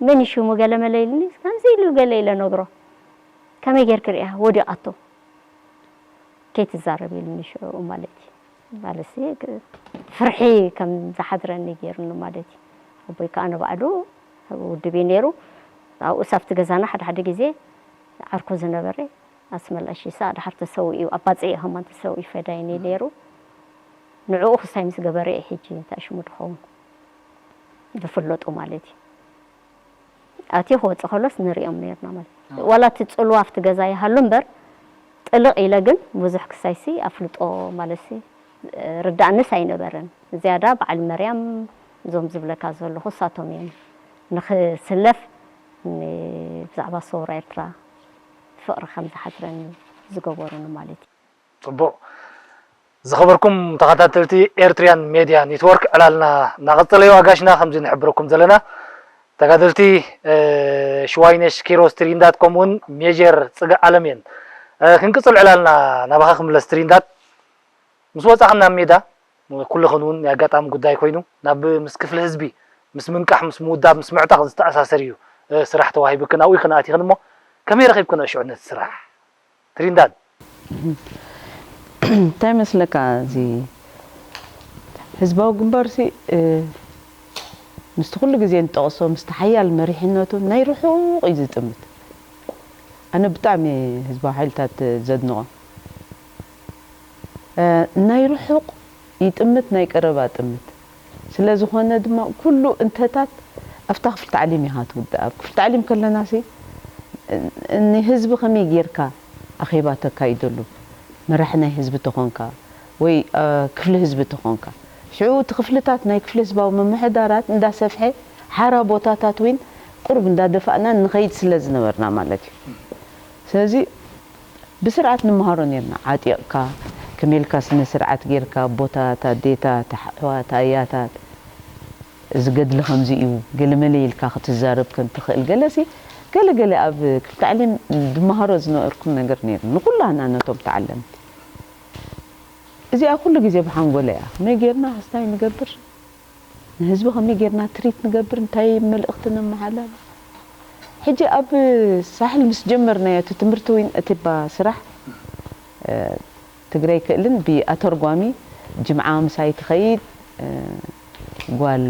መን እዩ ሽሙ?" ገለ መለ ኢሉኒ፣ ከምዚ ኢሉ ገለ ኢለ ነግሮ። ከመይ ጌርኪ ርእያ? ወዲቓቶ። ከይትዛረብ ኢሉኒ ሽዑ ማለት እዩ። ማለትሲ ክ- ፍርሒ ከም ዝሓድረኒ ገይሩኒ ማለት እዩ። ኣቦይ ከዓ ንባዕሉ ውድብ እዩ ነይሩ። ኣብኡ ሳብቲ ገዛና ሓደ ሓደ ግዜ ዓርኩ ዝነበረ ኣስመላሽ ይስሐቅ ድሓር ተሰዊኡ፣ ኣብ ባጽዕ ከማን ተሰዊኡ ፈዳይኒ ነይሩ። ንዕኡ ክስታይ ምስ ገበረ እዩ ሕጂ እንታይ ሽሙ ድኸውን ዝፍለጡ ማለት እዩ። ኣትዩ ክወፅእ ከሎስ ንሪኦም ነይርና ማለት እዩ። ዋላ እቲ ፅልዋ ኣብቲ ገዛ ይሃሉ እምበር ጥልቕ ኢለ ግን ብዙሕ ክሳይሲ ኣፍልጦ ማለትሲ ርዳእንስ ኣይነበረን። ዝያዳ በዓል መርያም እዞም ዝብለካ ዘለኹ እሳቶም እዮም ንኽስለፍ ን- ብዛዕባ ሰውራ ኤርትራ ፍቕሪ ከም ዝሓድረኒ ዝገበሩኒ ማለት እዩ። ፅቡቕ። ዝኸበርኩም ተኸታተልቲ ኤርትሪያን ሜድያ ኔትወርክ፣ ዕላልና እናቐጸለ እዩ። ኣጋሽና ከምዚ ንሕብረኩም ዘለና ተጋደልቲ ሽዋይነሽ ኪሮስ ትሪንዳት ከምኡውን ሜጀር ጽገ ኣለም እየን። ክንቅጽል ዕላልና ናባኻ ክምለስ ትሪንዳት፣ ምስ ወጻኽን ናብ ሜዳ ኩልኽን እውን ናይ ኣጋጣሚ ጉዳይ ኮይኑ ናብ ምስ ክፍሊ ህዝቢ ምስ ምንቃሕ ምስ ምውዳብ ምስ ምዕጣቕ ዝተኣሳሰር እዩ ስራሕ ተዋሂብክን ኣብኡ ኢኽን ኣቲኽን እሞ ከመይ ረኺብክን ሽዑ ነቲ ስራሕ? ትሪንዳድ። እንታይ መስለካ እዚ ህዝባዊ ግንባር ሲ ምስቲ ኩሉ ግዜ ንጠቕሶ ምስቲ ሓያል መሪሕነቱ ናይ ርሑቕ እዩ ዝጥምት። ኣነ ብጣዕሚ ህዝባዊ ሓይልታት ዘድንቖ ናይ ርሑቕ ይጥምት ናይ ቀረባ ጥምት ስለ ዝኾነ ድማ ኩሉ እንተታት ኣብታ ክፍሊ ታዕሊም ኢኻ ትውድእ። ኣብ ክፍሊ ታዕሊም ከለና ሲ ንህዝቢ ከመይ ጌርካ ኣኼባ ተካይደሉ መራሒ ናይ ህዝቢ ተኾንካ ወይ ክፍሊ ህዝቢ ተኾንካ ሽዑ እቲ ክፍልታት ናይ ክፍሊ ህዝባዊ ምምሕዳራት እንዳሰፍሐ ሓራ ቦታታት እውን ቁሩብ እንዳደፋእና ንኸይድ ስለ ዝነበርና ማለት እዩ። ስለዚ ብስርዓት ንመሃሮ ነርና። ዓጢቕካ ከመይ ኢልካ ስነ ስርዓት ጌርካ ኣቦታት፣ ኣዴታት፣ ኣሕዋት፣ ኣያታት እዚ ገድሊ ከምዚ እዩ ገለመለ ኢልካ ክትዛረብ ከም ትኽእል ገለሲ ገለ ገለ ኣብ ክፍሊ ታዕሊም ዝመሃሮ ዝነበርኩም ነገር ነይሩ ንኩላህና ነቶም ተዓለምቲ። እዚኣ ኩሉ ግዜ ብሓንጎለይ እያ። ከመይ ጌርና ክስታይ ንገብር? ንህዝቢ ከመይ ጌርና ትሪት ንገብር እንታይ መልእኽቲ ነመሓላልፍ ሕጂ ኣብ ሳሕል ምስ ጀመርናዮ እቲ ትምህርቲ ወይን እቲ ባ ስራሕ ትግረይ ክእልን ብኣተርጓሚ ጅምዓ ምሳይ ትኸይድ ጓል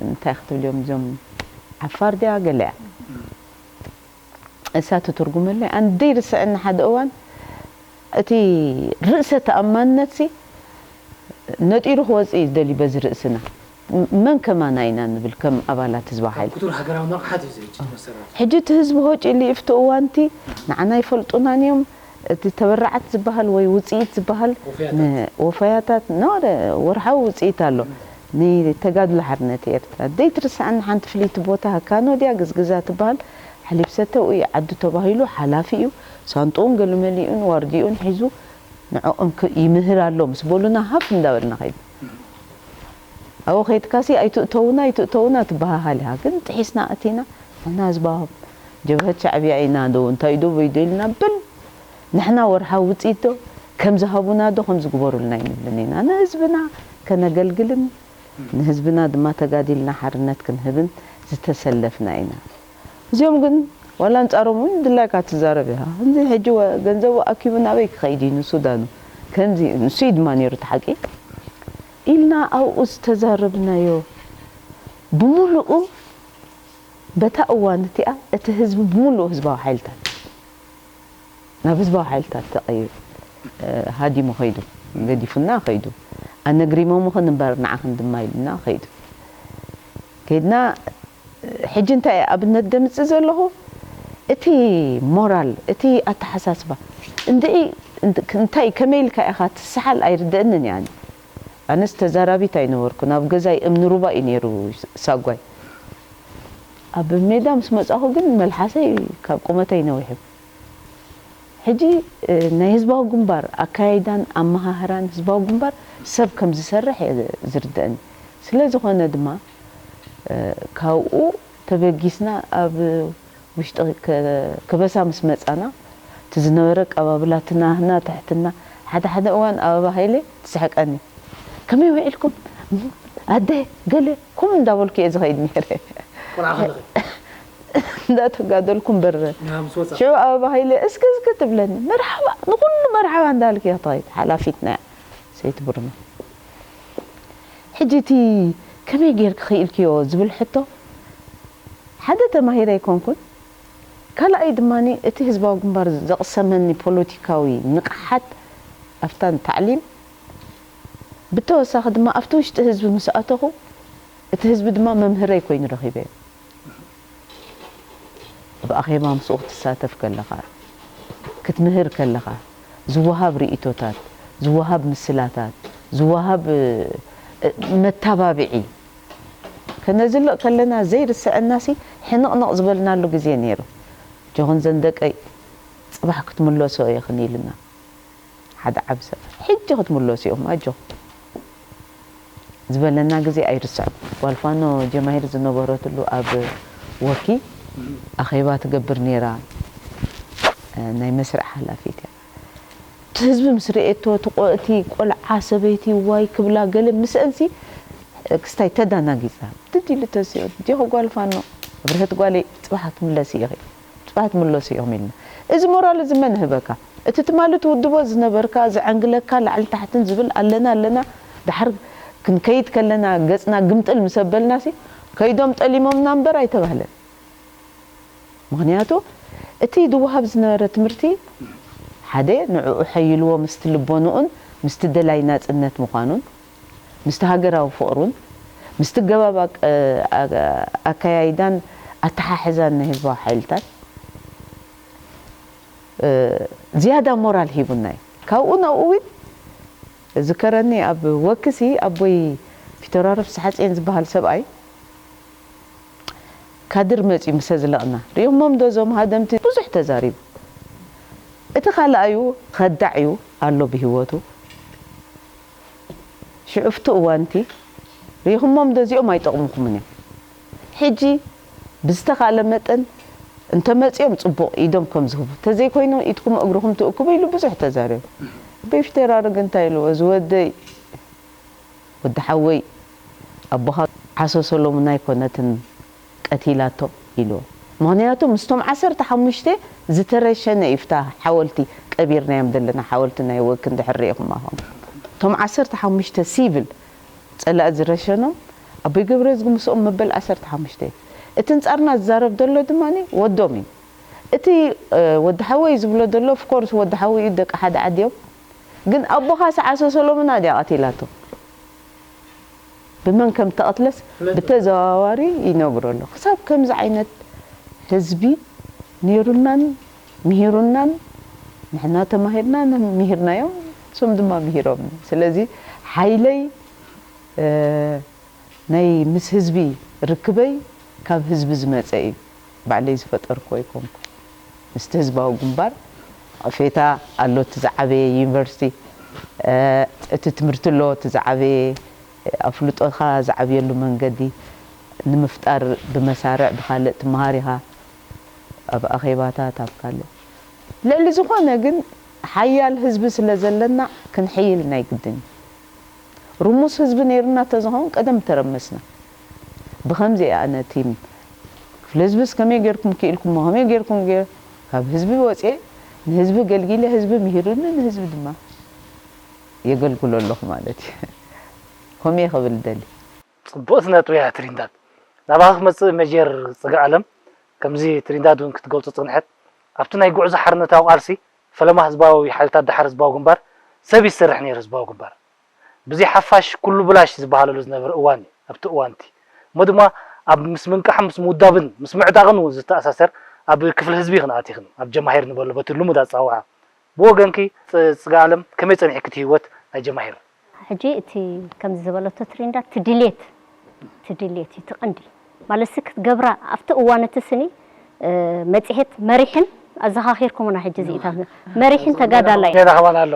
እንታይ ክትብል እዮም እዞም ዓፋር ድያ ገለያ እሳ ትትርጉመለይ ኣንደይ ርስዕኒ ሓደ እዋን እቲ ርእሰ ተኣማንነት ሲ ነጢሩ ክወፅእ እዩ ዝደልዩ በዚ ርእስና መን ከማና ኢና ንብል ከም ኣባላት ህዝባዊ ሓይሊ ክቱር ሃገራዊ ንቕሓት እዩ ዝህጅ መሰረት ሕጂ እቲ ህዝቢ ሆጭ ኢሉ ይፍትእዋ ንቲ ንዓና ይፈልጡናን እዮም እቲ ተበራዓት ዝበሃል ወይ ውፅኢት ዝበሃል ወፈያታት ኖረ ወርሓዊ ውፅኢት ኣሎ ንተጋድሎ ሓርነት ኤርትራ ደይትርስዓኒ ሓንቲ ፍልይቲ ቦታ ካኖ ድያ ግዝግዛ ትበሃል ሓሊብ ሰተው እዩ ዓዱ ተባሂሉ ሓላፊ እዩ ሳንጡኡን ገለመሊኡን ዋርዲኡን ሒዙ ንዕኦም ይምህር ኣሎ ምስ በሉና ሃፍ እንዳበልና ከይዱ ኣብኡ ከይድካሲ ኣይትእተውና ኣይትእተውና ትበሃሃል ኢኻ ግን ጥሒስና ኣቲና ንሕና ህዝባዊ ጀብሀት ሻዕብያ ኢና ዶ እንታይ ዶ በይዶ ኢልና በል ንሕና ወርሓዊ ውፅኢት ዶ ከም ዝሃቡና ዶ ከም ዝግበሩልና ኣይንብልን ኢና ንህዝብና ከነገልግልን ንህዝብና ድማ ተጋዲልና ሓርነት ክንህብን ዝተሰለፍና ኢና እዚኦም ግን ዋላ ኣንፃሮም እውን ድላይካ ትዛረብ ኢኻ ከምዚ ሕጂ ገንዘቡ ኣኪቡ ናበይ ክኸይድ እዩ ንሱዳኑ ከምዚ ንሱ እዩ ድማ ነይሩ እቲ ሓቂ ኢልና ኣብኡ ዝተዛረብናዮ ብምሉኡ በታ እዋን እቲኣ እቲ ህዝቢ ብምሉኡ ህዝባዊ ሓይልታት ናብ ህዝባዊ ሓይልታት ተቐይሩ ሃዲሙ ከይዱ ገዲፉና ከይዱ ኣነግሪሞምኽን እምበር ንዓኽን ድማ ኢሉና ከይዱ ከይድና ሕጂ እንታይ ኣብነት ደምፅእ ዘለኹ እቲ ሞራል እቲ ኣተሓሳስባ እንድዒ እንታይ ከመይ ኢልካ ኢኻ ትሰሓል ኣይርደእንን እያ ኣነስ ተዛራቢት ኣይነበርኩን ኣብ ገዛይ እምኒ ሩባ እዩ ነይሩ ሳጓይ ኣብ ሜዳ ምስ መፃኹ ግን መልሓሰይ ካብ ቁመተይ ነዊሑ ሕጂ ናይ ህዝባዊ ግንባር ኣካያይዳን ኣመሃህራን ህዝባዊ ግንባር ሰብ ከም ዝሰርሕ እየ ዝርደእኒ ስለ ዝኾነ ድማ ካብኡ ተበጊስና ኣብ ውሽጢ ከበሳ ምስ መፃና እቲ ዝነበረ ኣቀባብላ ትናህና ትሕትና ሓደ ሓደ እዋን ኣበባ ሃይለ ትስሕቀኒ ከመይ ውዒልኩም ኣደ ገለ ከምኡ እንዳበልኩ እየ ዝኸይድ ነይረ ቆልዓ ከለኺ እንዳተጋደልኩ እምበር። ንሃ ምስ ወፃ ሽዑ ኣበባ ሃይለ እስኪ እስኪ ትብለኒ፣ መርሓባ፣ ንኹሉ መርሓባ እንዳልክ እያ ትኸይድ ሓላፊትና እያ ሰይቲ ብሩኖ። ሕጂ እቲ ከመይ ጌርክ ክኢልክዮ ዝብል ሕቶ ሓደ ተማሂረ ኣይኮንኩን፣ ካልኣይ ድማ እቲ ህዝባዊ ግንባር ዘቕሰመኒ ፖለቲካዊ ንቕሓት ኣብታን ታዕሊም ብተወሳኺ ድማ ኣብቲ ውሽጢ ህዝቢ ምስ ኣተኹ እቲ ህዝቢ ድማ መምህረይ ኮይኑ ረኺበዮ። ኣብ ኣኼባ ምስኡ ክትሳተፍ ከለኻ፣ ክትምህር ከለኻ ዝወሃብ ርእይቶታት፣ ዝወሃብ ምስላታት፣ ዝወሃብ መታባብዒ ከነዝልቕ ከለና ዘይርስዐናሲ ሕንቕንቕ ዝበልናሉ ግዜ ነይሩ። ጆኹን ዘንደቀይ ጽባሕ ክትምለሶ እየኽን ኢልና ሓደ ዓቢ ሰብ ሕጂ ክትምለሱ ኢኹም ኣጆኹም ዝበለና ግዜ ኣይርስዕን። ጓል ፋኖ ጀማሂር ዝነበረትሉ ኣብ ወኪ ኣኼባ ትገብር ነይራ። ናይ መስርዕ ሓላፊት እያ። እቲ ህዝቢ ምስ ርእየቶ እቲ ቆ- እቲ ቆልዓ ሰበይቲ ዋይ ክብላ ገለ ምስአንሲ ክስታይ ተዳናጊጻ ድድ ኢሉ ተሲኡ ዲኹ ጓል ፋኖ ኣብርህት ጓለይ ጽባሕ ክትምለሲ ኢኺ ጽባሕ ትምለሱ ኢኹም ኢልና። እዚ ሞራል እዚ መን ህበካ? እቲ ትማሊ ትውድቦ ዝነበርካ ዘዐንግለካ ላዕሊ ታሕትን ዝብል ኣለና ኣለና ድሓር ክንከይድ ከለና ገጽና ግምጥል ምስ ኣበልናሲ ከይዶም ጠሊሞምና እምበር ኣይተባህለን። ምኽንያቱ እቲ ዝወሃብ ዝነበረ ትምህርቲ ሓደ ንዕኡ ሐይልዎ ምስቲ ልቦንኡን ምስቲ ደላይ ናጽነት ምዃኑን ምስቲ ሃገራዊ ፍቕሩን ምስቲ ገባብ ኣክ- ኣካያይዳን ኣተሓሕዛን ናይ ህዝባዊ ሓይልታት ዝያዳ ሞራል ሂቡና እዩ። ካብኡ ናብኡ እውን ዝከረኒ ኣብ ወክሲ ኣቦይ ፊተራረፍ ሰሓፅኤን ዝበሃል ሰብኣይ ካድር መፅዩ ምሰ ዝለቕና ሪእኹሞም ዶ እዞም ሃደምቲ ብዙሕ ተዛሪቡ። እቲ ካልኣዩ ኸዳዕ እዩ ኣሎ ብህይወቱ። ሽዑ ኣብቲ እዋንቲ ርኢኹሞም ዶ እዚኦም ኣይጠቕሙኹምን እዮም። ሕጂ ብዝተኻእለ መጠን እንተመፅዮም ፅቡቕ ኢዶም ከም ዝህቡ፣ ተዘይኮይኑ ኢድኩም እግርኹም ትእክቡ ኢሉ ብዙሕ ተዛሪቡ። ኣቦይ ፊተራርግ እንታይ ኢልዎ፣ እዚ ወደይ ወዲ ሓወይ ኣቦኻ ዓሶ ሰሎሙን ኣይኮነትን ቀቲላቶ ኢልዎ። ምኽንያቱ ምስቶም ዓሰርተ ሓሙሽተ ዝተረሸነ እዩ፣ ፍታ ሓወልቲ ቀቢርናዮም ዘለና ሓወልቲ ናይ ወክ እንድሕር ርኢኹም ኣኹም እቶም ዓሰርተ ሓሙሽተ ሲቪል ጸላኢ ዝረሸኖም ኣቦይ ገብረዝጊ ምስኦም መበል ዓሰርተ ሓሙሽተ እዩ። እቲ ንጻርና ዝዛረብ ዘሎ ድማ ወዶም እዩ። እቲ ወዲ ሓወይ ዝብሎ ዘሎ ኦፍኮርስ ወዲ ሓወይ እዩ፣ ደቂ ሓደ ዓዲ እዮም። ግን ኣቦኻ ሰዓሶ ሰሎሙና ድያ ቀቲላቶ? ብመን ከም ተቐትለስ ብተዘዋዋሪ ይነግሮ ኣሎ። ክሳብ ከምዚ ዓይነት ህዝቢ ነይሩናን ምሂሩናን ንሕና ተማሂርና ምሂርናዮም፣ እሶም ድማ ምሂሮም። ስለዚ ሓይለይ ናይ ምስ ህዝቢ ርክበይ ካብ ህዝቢ ዝመፀ እዩ። ባዕለይ ዝፈጠርኩ ኣይኮንኩ። ምስቲ ህዝባዊ ግንባር ኣፌታ ኣሎ እቲ ዝዓበየ ዩኒቨርሲቲ እቲ ትምህርቲ ኣሎ እቲ ዝዓበየ ኣፍልጦኻ ዝዓብየሉ መንገዲ ንምፍጣር ብመሳርዕ ብካልእ ትመሃር ኢኻ ኣብ ኣኼባታት ኣብ ካልእ ልዕሊ ዝኾነ ግን ሓያል ህዝቢ ስለ ዘለና ክንሕይል ናይ ግድን እዩ። ርሙስ ህዝቢ ነይሩና ተዝኸውን ቀደም ተረመስና። ብኸምዚ እያ ነቲ ክፍለ ህዝብስ ከመይ ጌርኩም ክኢልኩሞ ከመይ ጌርኩም ገ ካብ ህዝቢ ወፅኤ ንህዝቢ ገልጊለ ህዝቢ ምሂሩኒ ንህዝቢ ድማ የገልግሎ ኣለኹ ማለት እዩ። ከምኡ እየ ክብል ደሊ። ፅቡቕቲ ነጥቢ እያ ትሪንዳድ። ናባኻ ክመፅእ መጀር ፅጋ ኣለም ከምዚ ትሪንዳድ እውን ክትገልፆ ፅንሐት ኣብቲ ናይ ጉዕዞ ሓርነታዊ ቃልሲ ፈለማ ህዝባዊ ሓይልታት ዳሓር ህዝባዊ ግንባር ሰብ ይሰርሕ ነይሩ ህዝባዊ ግንባር ብዘይ ሓፋሽ ኩሉ ብላሽ ዝበሃለሉ ዝነበረ እዋን እዩ ኣብቲ እዋን እቲ እሞ ድማ ኣብ ምስ ምንቃሕን ምስ ምውዳብን ምስ ምዕጣቕን እውን ዝተኣሳሰር ኣብ ክፍሊ ህዝቢ ክንኣት ይኽን ኣብ ጀማሂር ንበሎ በቲ ልሙድ ኣፀዋውዓ ብወገንኪ ፅጋ ኣለም ከመይ ፀኒሕኪ እቲ ህይወት ናይ ጀማሂር ሕጂ እቲ ከምዚ ዝበለቶ ትሪንዳ ትድሌት ትድሌት እዩ ትቐንዲ ማለትሲ ክትገብራ ኣብቲ እዋን እቲ ስኒ መፅሄት መሪሕን ኣዘኻኺርኩምና ሕጂ እዚኢታት መሪሕን ተጋዳላይ ራኸባና ኣሎ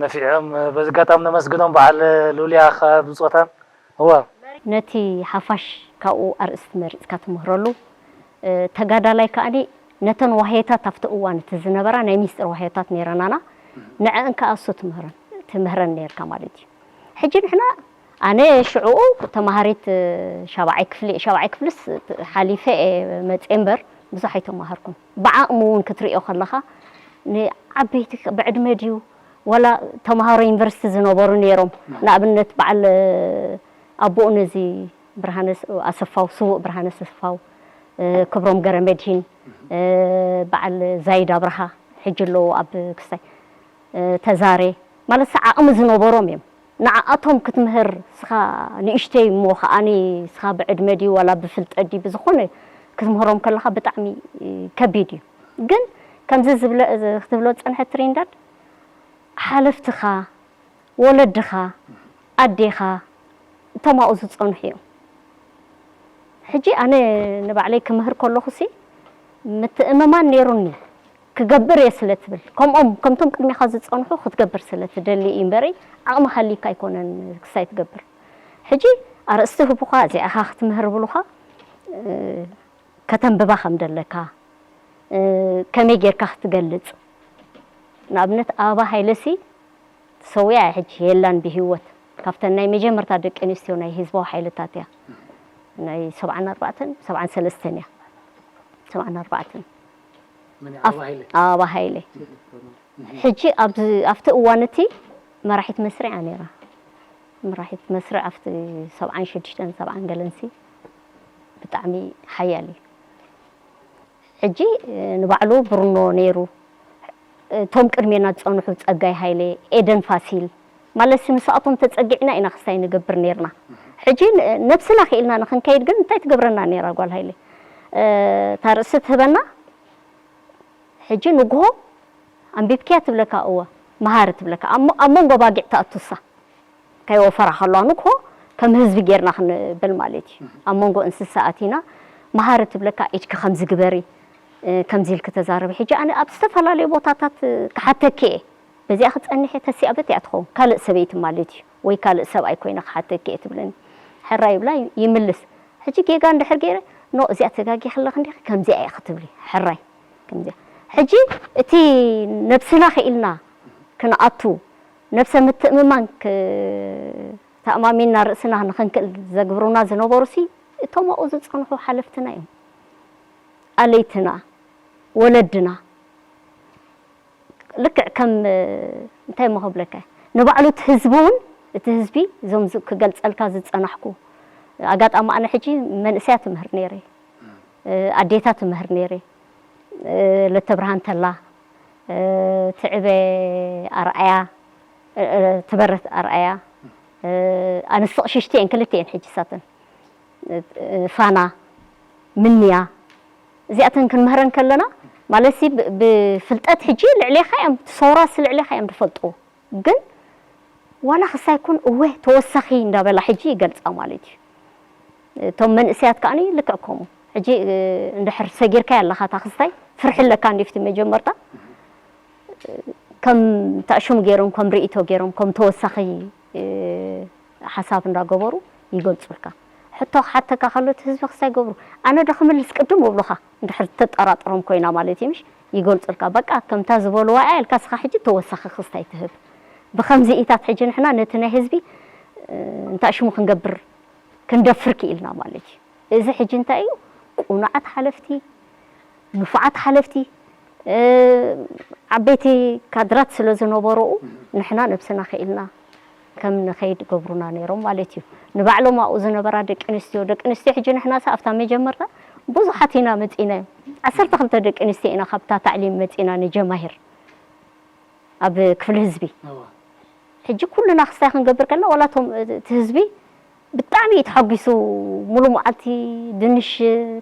ነፊዖም በዚ ኣጋጣሚ ነመስግኖም በዓል ሉልያ ካብ ብፆታን እዋ ነቲ ሓፋሽ ካብኡ ኣርእስቲ መሪፅካ ትምህረሉ ተጋዳላይ ከኣኒ ነተን ዋህዮታት ኣብቲ እዋን እቲ ዝነበራ ናይ ሚስጥር ዋህዮታት ነይረናና ንዐአን ከኣ እሱ ትምህረን ትምህረን ነይርካ ማለት እዩ ሕጂ ንሕና ኣነ ሽዑ ተማሃሪት ሻብዓይ ክፍሊ ሻብዓይ ክፍልስ ሓሊፈ እየ መፅየ እምበር ብዙሕ ኣይተማሃርኩን። ብዓቕሚ እውን ክትሪኦ ከለኻ ንዓበይቲ ብዕድመ ድዩ ዋላ ተምሃሮ ዩኒቨርሲቲ ዝነበሩ ነይሮም። ንኣብነት በዓል ኣቦኡ ነዚ ብርሃነ ኣሰፋው፣ ስዉእ ብርሃነ ኣሰፋው፣ ክብሮም ገረመድሂን፣ በዓል ዛይድ ኣብርሃ ሕጂ ኣለዉ ኣብ ክስታይ ተዛሬ ማለት ዓቕሚ ዝነበሮም እዮም። ንዓኣቶም ክትምህር ስኻ ንእሽተይ እሞ ከዓኒ ስኻ ብዕድመ ድዩ ዋላ ብፍልጠት ድዩ ብዝኾነ ክትምህሮም ከለኻ ብጣዕሚ ከቢድ እዩ። ግን ከምዚ ዝብለ ክትብሎ ዝጸንሐት ትሪንዳድ ሓለፍትኻ፣ ወለድኻ፣ ኣዴኻ እቶም ኣብኡ ዝጸንሑ እዮም። ሕጂ ኣነ ንባዕለይ ክምህር ከለኹሲ ምትእምማን ነይሩኒ። ክገብር እየ ስለ ትብል ከምኦም ከምቶም ቅድሚኻ ዝጸንሑ ክትገብር ስለ ትደሊ እዩ እምበሪ ዓቕሚ ሃልዩካ ኣይኮነን ክስታይ ትገብር። ሕጂ ኣርእስቲ ህቡኻ እዚኣ ኢኻ ክትምህር ብሉኻ ከተንብባ ከም ደለካ ከመይ ጌርካ ክትገልጽ ንኣብነት ኣበባ ሃይለሲ ተሰዊኣ እያ ሕጂ የላን ብህይወት ካብተን ናይ መጀመርታ ደቂ ኣንስትዮ ናይ ህዝባዊ ሓይልታት እያ ናይ ሰብዓን ኣርባዕተን ሰብዓን ሰለስተን እያ ሰብዓን ኣርባዕተን ኣበባ ሃይለ ሕጂ ኣብቲ እዋን እቲ መራሒት መስርዕ እያ ነይራ መራሒት መስርዕ ኣብቲ ሰብዓን ሽዱሽተን ሰብዓን ገለንሲ ብጣዕሚ ሓያል እዩ ሕጂ ንባዕሉ ብሩኖ ነይሩ እቶም ቅድሜና ዝፀንሑ ፀጋይ ሃይለ ኤደን ፋሲል ማለት ምስኣቶም ተፀጊዕና ኢና ክስታይ ንገብር ነይርና ሕጂ ነብስና ክኢልና ንክንከይድ ግን እንታይ ትገብረና ነይራ ጓል ሃይለ እታ ርእሲ ትህበና ሕጂ ንግሆ ኣንቢብክያ ትብለካ እወ መሃሪ ትብለካ ኣብ መንጎ ባጊዕ ትኣቱሳ ከይወፈራ ከለዋ ንግሆ ከም ህዝቢ ጌርና ክንብል ማለት እዩ ኣብ መንጎ እንስሳ ኣቲና መሃሪ ትብለካ ኢድኪ ከምዚ ግበሪ ከምዚ ኢልኪ ተዛረቢ ሕጂ ኣነ ኣብ ዝተፈላለዩ ቦታታት ክሓተኪ እየ በዚኣ ክፀንሕ እየ ተሲኣ በቲኣ ትኸውን ካልእ ሰበይቲ ማለት እዩ ወይ ካልእ ሰብኣይ ኮይነ ክሓተኪ እየ ትብለኒ ሕራይ ይብላ ይምልስ ሕጂ ጌጋ እንድሕር ገይረ ኖ እዚኣ ተጋጊ ከለክ እንዲኺ ከምዚኣ እየ ክትብሊ ሕራይ ከምዚኣ ሕጂ እቲ ነብስና ክኢልና ክንኣቱ ነብሰ ምትእምማን ተኣማሚንና ርእስና ንኽንክእል ዘግብሩና ዝነበሩ ሲ እቶም ኣብኡ ዝፀንሑ ሓለፍትና እዮም ኣለይትና ወለድና ልክዕ ከም እንታይ እሞ ክብለካ ንባዕሉ እቲ ህዝቢ እውን እቲ ህዝቢ እዞም ክገልፀልካ ዝፀናሕኩ ኣጋጣሚ ኣነ ሕጂ መንእሰያ ትምህር ነይረ ኣዴታ ትምህር ነይረ ለተብርሃን ተላ ትዕበ ኣርኣያ ትበረት ኣርኣያ ኣንስቲ ቅሽሽቲ እየን ክልተ እየን ሕጂ ሳተን ፋና ምንያ እዚኣተን ክንምህረን ከለና ማለትሲ ብፍልጠት ሕጂ ልዕሌኻ እዮም ትሰውራሲ ልዕሌኻ እዮም ዝፈልጥዎ ግን ዋላ ክሳይ ኩን እወ ተወሳኺ እንዳበላ ሕጂ ይገልፃ ማለት እዩ እቶም መንእሰያት ከዓኒ ልክዕ ከምኡ ሕጂ እንድሕር ሰጊርካ ኣለኻ እታ ክስታይ ፍርሒ ኣለካ እንዲፍቲ መጀመርታ ከም ታእሽሙ ገይሮም ከም ርእይቶ ገይሮም ከም ተወሳኺ ሓሳብ እንዳገበሩ ይገልፁልካ ሕቶ ክሓተካ ከሎ እቲ ህዝቢ ክስታይ ገብሩ ኣነ ዶ ክምልስ ቅድም እብሉኻ እንድሕር ተጠራጥሮም ኮይና ማለት እዩ ምሽ ይገልፁልካ በቃ ከምታ ዝበልዋ እያ ኢልካ ስኻ ሕጂ ተወሳኺ ክስታይ ትህብ ብኸምዚ ኢታት ሕጂ ንሕና ነቲ ናይ ህዝቢ እንታይ ሽሙ ክንገብር ክንደፍር ክኢልና ማለት እዩ እዚ ሕጂ እንታይ እዩ ቁኑዓት ሓለፍቲ ንፉዓት ሓለፍቲ ዓበይቲ ካድራት ስለ ዝነበሩ ንሕና ነብስና ክኢልና ከም ንኸይድ ገብሩና ነይሮም ማለት እዩ ንባዕሎም ኣብኡ ዝነበራ ደቂ ኣንስትዮ ደቂ ኣንስትዮ ሕጂ ንሕና ሳ ኣብታ መጀመርታ ብዙሓት ኢና መፂና እዮም ዓሰርተ ክልተ ደቂ ኣንስትዮ ኢና ካብታ ታዕሊም መፂና ንጀማሂር ኣብ ክፍሊ ህዝቢ ሕጂ ኩልና ክስታይ ክንገብር ከለና ዋላ እቶም እቲ ህዝቢ ብጣዕሚ እዩ ተሓጒሱ ሙሉ መዓልቲ ድንሽ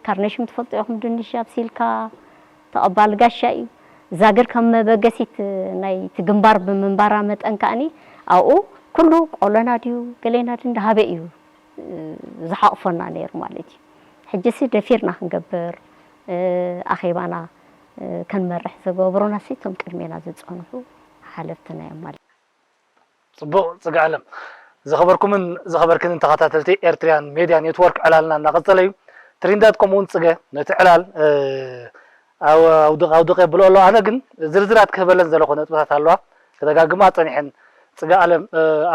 ካርነሽም ትፈልጡ ኢኹም ድንሽ ኣብሲልካ ተቐባሊ ጋሻ እዩ ዛግር ከም መበገሲት ናይቲ ግንባር ብምንባራ መጠን ከዓኒ ኣብኡ ኩሉ ቆሎና ድዩ ገሌና ድዩ እንዳሃበ እዩ ዝሓቕፎና ነይሩ ማለት እዩ ሕጂሲ ደፊርና ክንገብር ኣኼባና ከንመርሕ ዝገበሩና ሲ እቶም ቅድሜና ዝፀንሑ ሓለፍትና እዮም ማለት እዩ። ፅቡቕ ፅገ ኣለም ዝኸበርኩምን ዝኸበርክንን ተኸታተልቲ ኤርትርያን ሜድያ ኔትወርክ ዕላልና እናቐፀለ እዩ። ትሪንዳድ ከምኡ እውን ፅገ ነቲ ዕላል ኣውድቕ ኣውድቕ የብሎ ኣሎ። ኣነ ግን ዝርዝራት ክህበለን ዘለኹ ነጥብታት ኣለዋ ክደጋግማ ፀኒሐን። ጽጋ ኣለም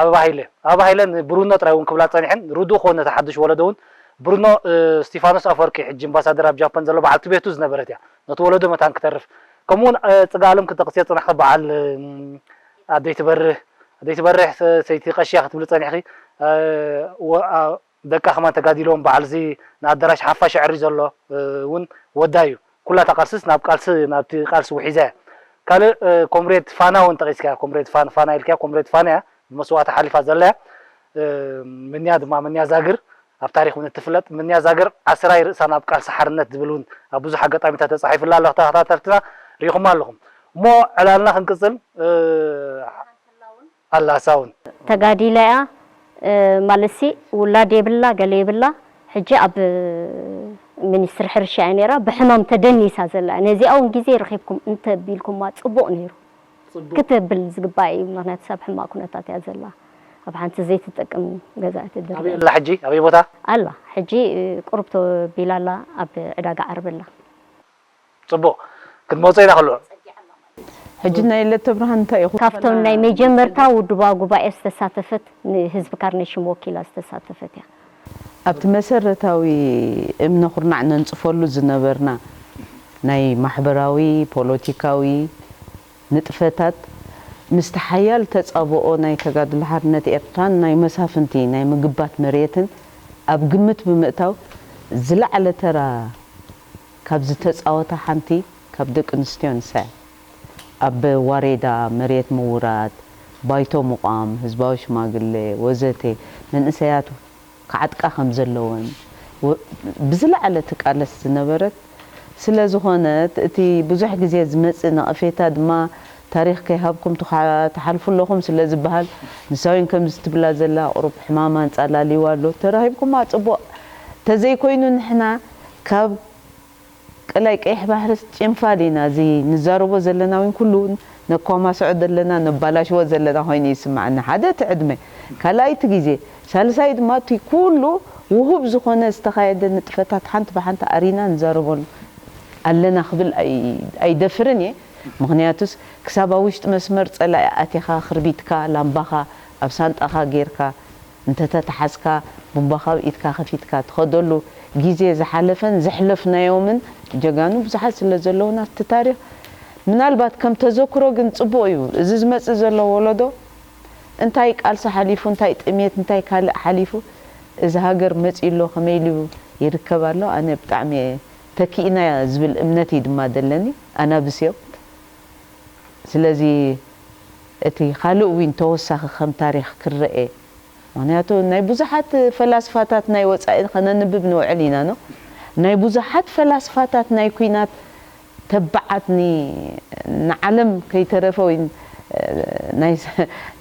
ኣበባ ሃይለ ኣበባ ሃይለ ንብሩኖ ጥራይ እውን ክብላ ጸኒሐን ርዱእ ክኾን ነቲ ሓድሽ ወለዶ እውን ብሩኖ እስቲፋኖስ ኣፈወርቂ ሕጂ ኣምባሳደር ኣብ ጃፓን ዘሎ በዓልቲ ቤቱ ዝነበረት እያ ነቲ ወለዶ መታን ክተርፍ። ከምኡውን ጽጋ ኣለም ክጠቕስዮ ዝጸናሕኪ በዓል ኣደይ ትበርህ ኣደይ ትበርህ ሰይቲ ቀሽያ ክትብሊ ጸኒሕኪ። ደቃ ከማን ተጋዲሎም በዓል እዚ ንኣዳራሽ ሓፋሽ ኣዕርዩ ዘሎ እውን ወዳ እዩ። ኩላ እታ ቃልስስ ናብ ቃልሲ ናብቲ ቃልሲ ውሒዛ እያ። ካልእ ኮምሬድ ፋና እውን ጠቒስካ ኮምሬድ ፋና ኢልካ ኮምሬድ ፋና እያ ብመስዋእቲ ሓሊፋ ዘላ እያ። ምንያ ድማ ምንያ ዛግር ኣብ ታሪክ እውን እትፍለጥ ምንያ ዛግር ዓስራይ ርእሳ ናብ ቃልሲ ሓርነት ዝብል እውን ኣብ ብዙሕ ኣጋጣሚታት ተፃሒፍላ ኣሎ። ተኸታተልትና ሪኢኹማ ኣለኹም እሞ ዕላልና ክንቅፅል ኣላ ሳውን ተጋዲላ እያ ማለትሲ ውላድ የብላ ገለ የብላ ሕጂ ኣብ ሚኒስትሪ ሕርሻ እያ ነይራ ብሕማም ተደኒሳ ዘላ ነዚኣ እውን ግዜ ረኺብኩም እንተቢልኩማ ፅቡቕ ነይሩ ክትብል ዝግባእ እዩ ምክንያቱ ሰብ ሕማቕ ኩነታት እያ ዘላ ኣብ ሓንቲ ዘይትጠቅም ገዛ እያ ትድርቢ ኣበይ ኣላ ሕጂ ኣበይ ቦታ ኣላ ሕጂ ቁሩብ ተቢላ ኣላ ኣብ ዕዳጋ ዓርቢ ኣላ ፅቡቕ ክትመፁ ኢና ከልዑ ሕጂ ናይ ለተብርሃን እንታይ ኢኹ ካብቶም ናይ መጀመርታ ውድባ ጉባኤ ዝተሳተፈት ንህዝቢ ካርኔሽም ወኪላ ዝተሳተፈት እያ ኣብቲ መሰረታዊ እምነ ኩርናዕ ነንጽፈሉ ዝነበርና ናይ ማሕበራዊ፣ ፖለቲካዊ ንጥፈታት ምስቲ ሓያል ተጻብኦ ናይ ተጋድሎ ሓርነት ኤርትራን ናይ መሳፍንቲ ናይ ምግባት መሬትን ኣብ ግምት ብምእታው ዝለዓለ ተራ ካብ ዝተጻወታ ሓንቲ ካብ ደቂ ኣንስትዮ ንሳ እያ። ኣብ ዋሬዳ፣ መሬት ምውራድ፣ ባይቶ ምቋም፣ ህዝባዊ ሽማግሌ ወዘተ መንእሰያት ክዓጥቃ ከም ዘለወን ብዝለዓለ ትቃለስ ዝነበረት ስለ ዝኾነት እቲ ብዙሕ ግዜ ዝመጽእ ነቐፌታ ድማ ታሪኽ ከይሃብኩም ትሓልፉ ኣለኹም ስለ ዝበሃል ንሳ እውን ከምዚ ትብላ ዘላ ቁሩብ ሕማማ ኣንጻላልይዋ ኣሎ ተራኺብኩማ ጽቡቕ ተዘይኮይኑ ንሕና ካብ ቀላይ ቀይሕ ባሕርስ ጭንፋል ኢና እዚ ንዛረቦ ዘለና እውን ኩሉ ነኳማስዖ ዘለና ነባላሽዎ ዘለና ኮይኑ ይስምዓኒ ሓደ እቲ ዕድመ ካልኣይቲ ግዜ ሳልሳይ ድማ እቲ ኩሉ ውሁብ ዝኾነ ዝተኻየደ ንጥፈታት ሓንቲ ብሓንቲ ኣሪና ንዛረበሉ ኣለና ክብል ኣይደፍርን እየ ምኽንያቱስ ክሳብ ኣብ ውሽጢ መስመር ጸላኢ ኣቲኻ ክርቢትካ ላምባኻ ኣብ ሳንጣኻ ጌርካ እንተተተሓዝካ ቡምባኻ ኣብ ኢድካ ከፊትካ ትኸደሉ ግዜ ዝሓለፈን ዘሕለፍናዮምን ጀጋኑ ብዙሓት ስለ ዘለዉና ኣብቲ ታሪኽ ምናልባት ከም ተዘክሮ ግን ጽቡቕ እዩ እዚ ዝመጽእ ዘሎ ወለዶ እንታይ ቃልሲ ሓሊፉ እንታይ ጥሜት እንታይ ካልእ ሓሊፉ እዚ ሃገር መጺኡ ኣሎ ከመይ ኢሉ ይርከብ ኣሎ ኣነ ብጣዕሚ እየ ተኪእና ዝብል እምነት እዩ ድማ ዘለኒ ኣናብስ እዮም ስለዚ እቲ ካልእ እውን ተወሳኺ ከም ታሪኽ ክረኤ ምኽንያቱ ናይ ብዙሓት ፈላስፋታት ናይ ወፃኢ ከነንብብ ንውዕል ኢና ነው ናይ ብዙሓት ፈላስፋታት ናይ ኲናት ተባዓት ንዓለም ከይተረፈ ወይ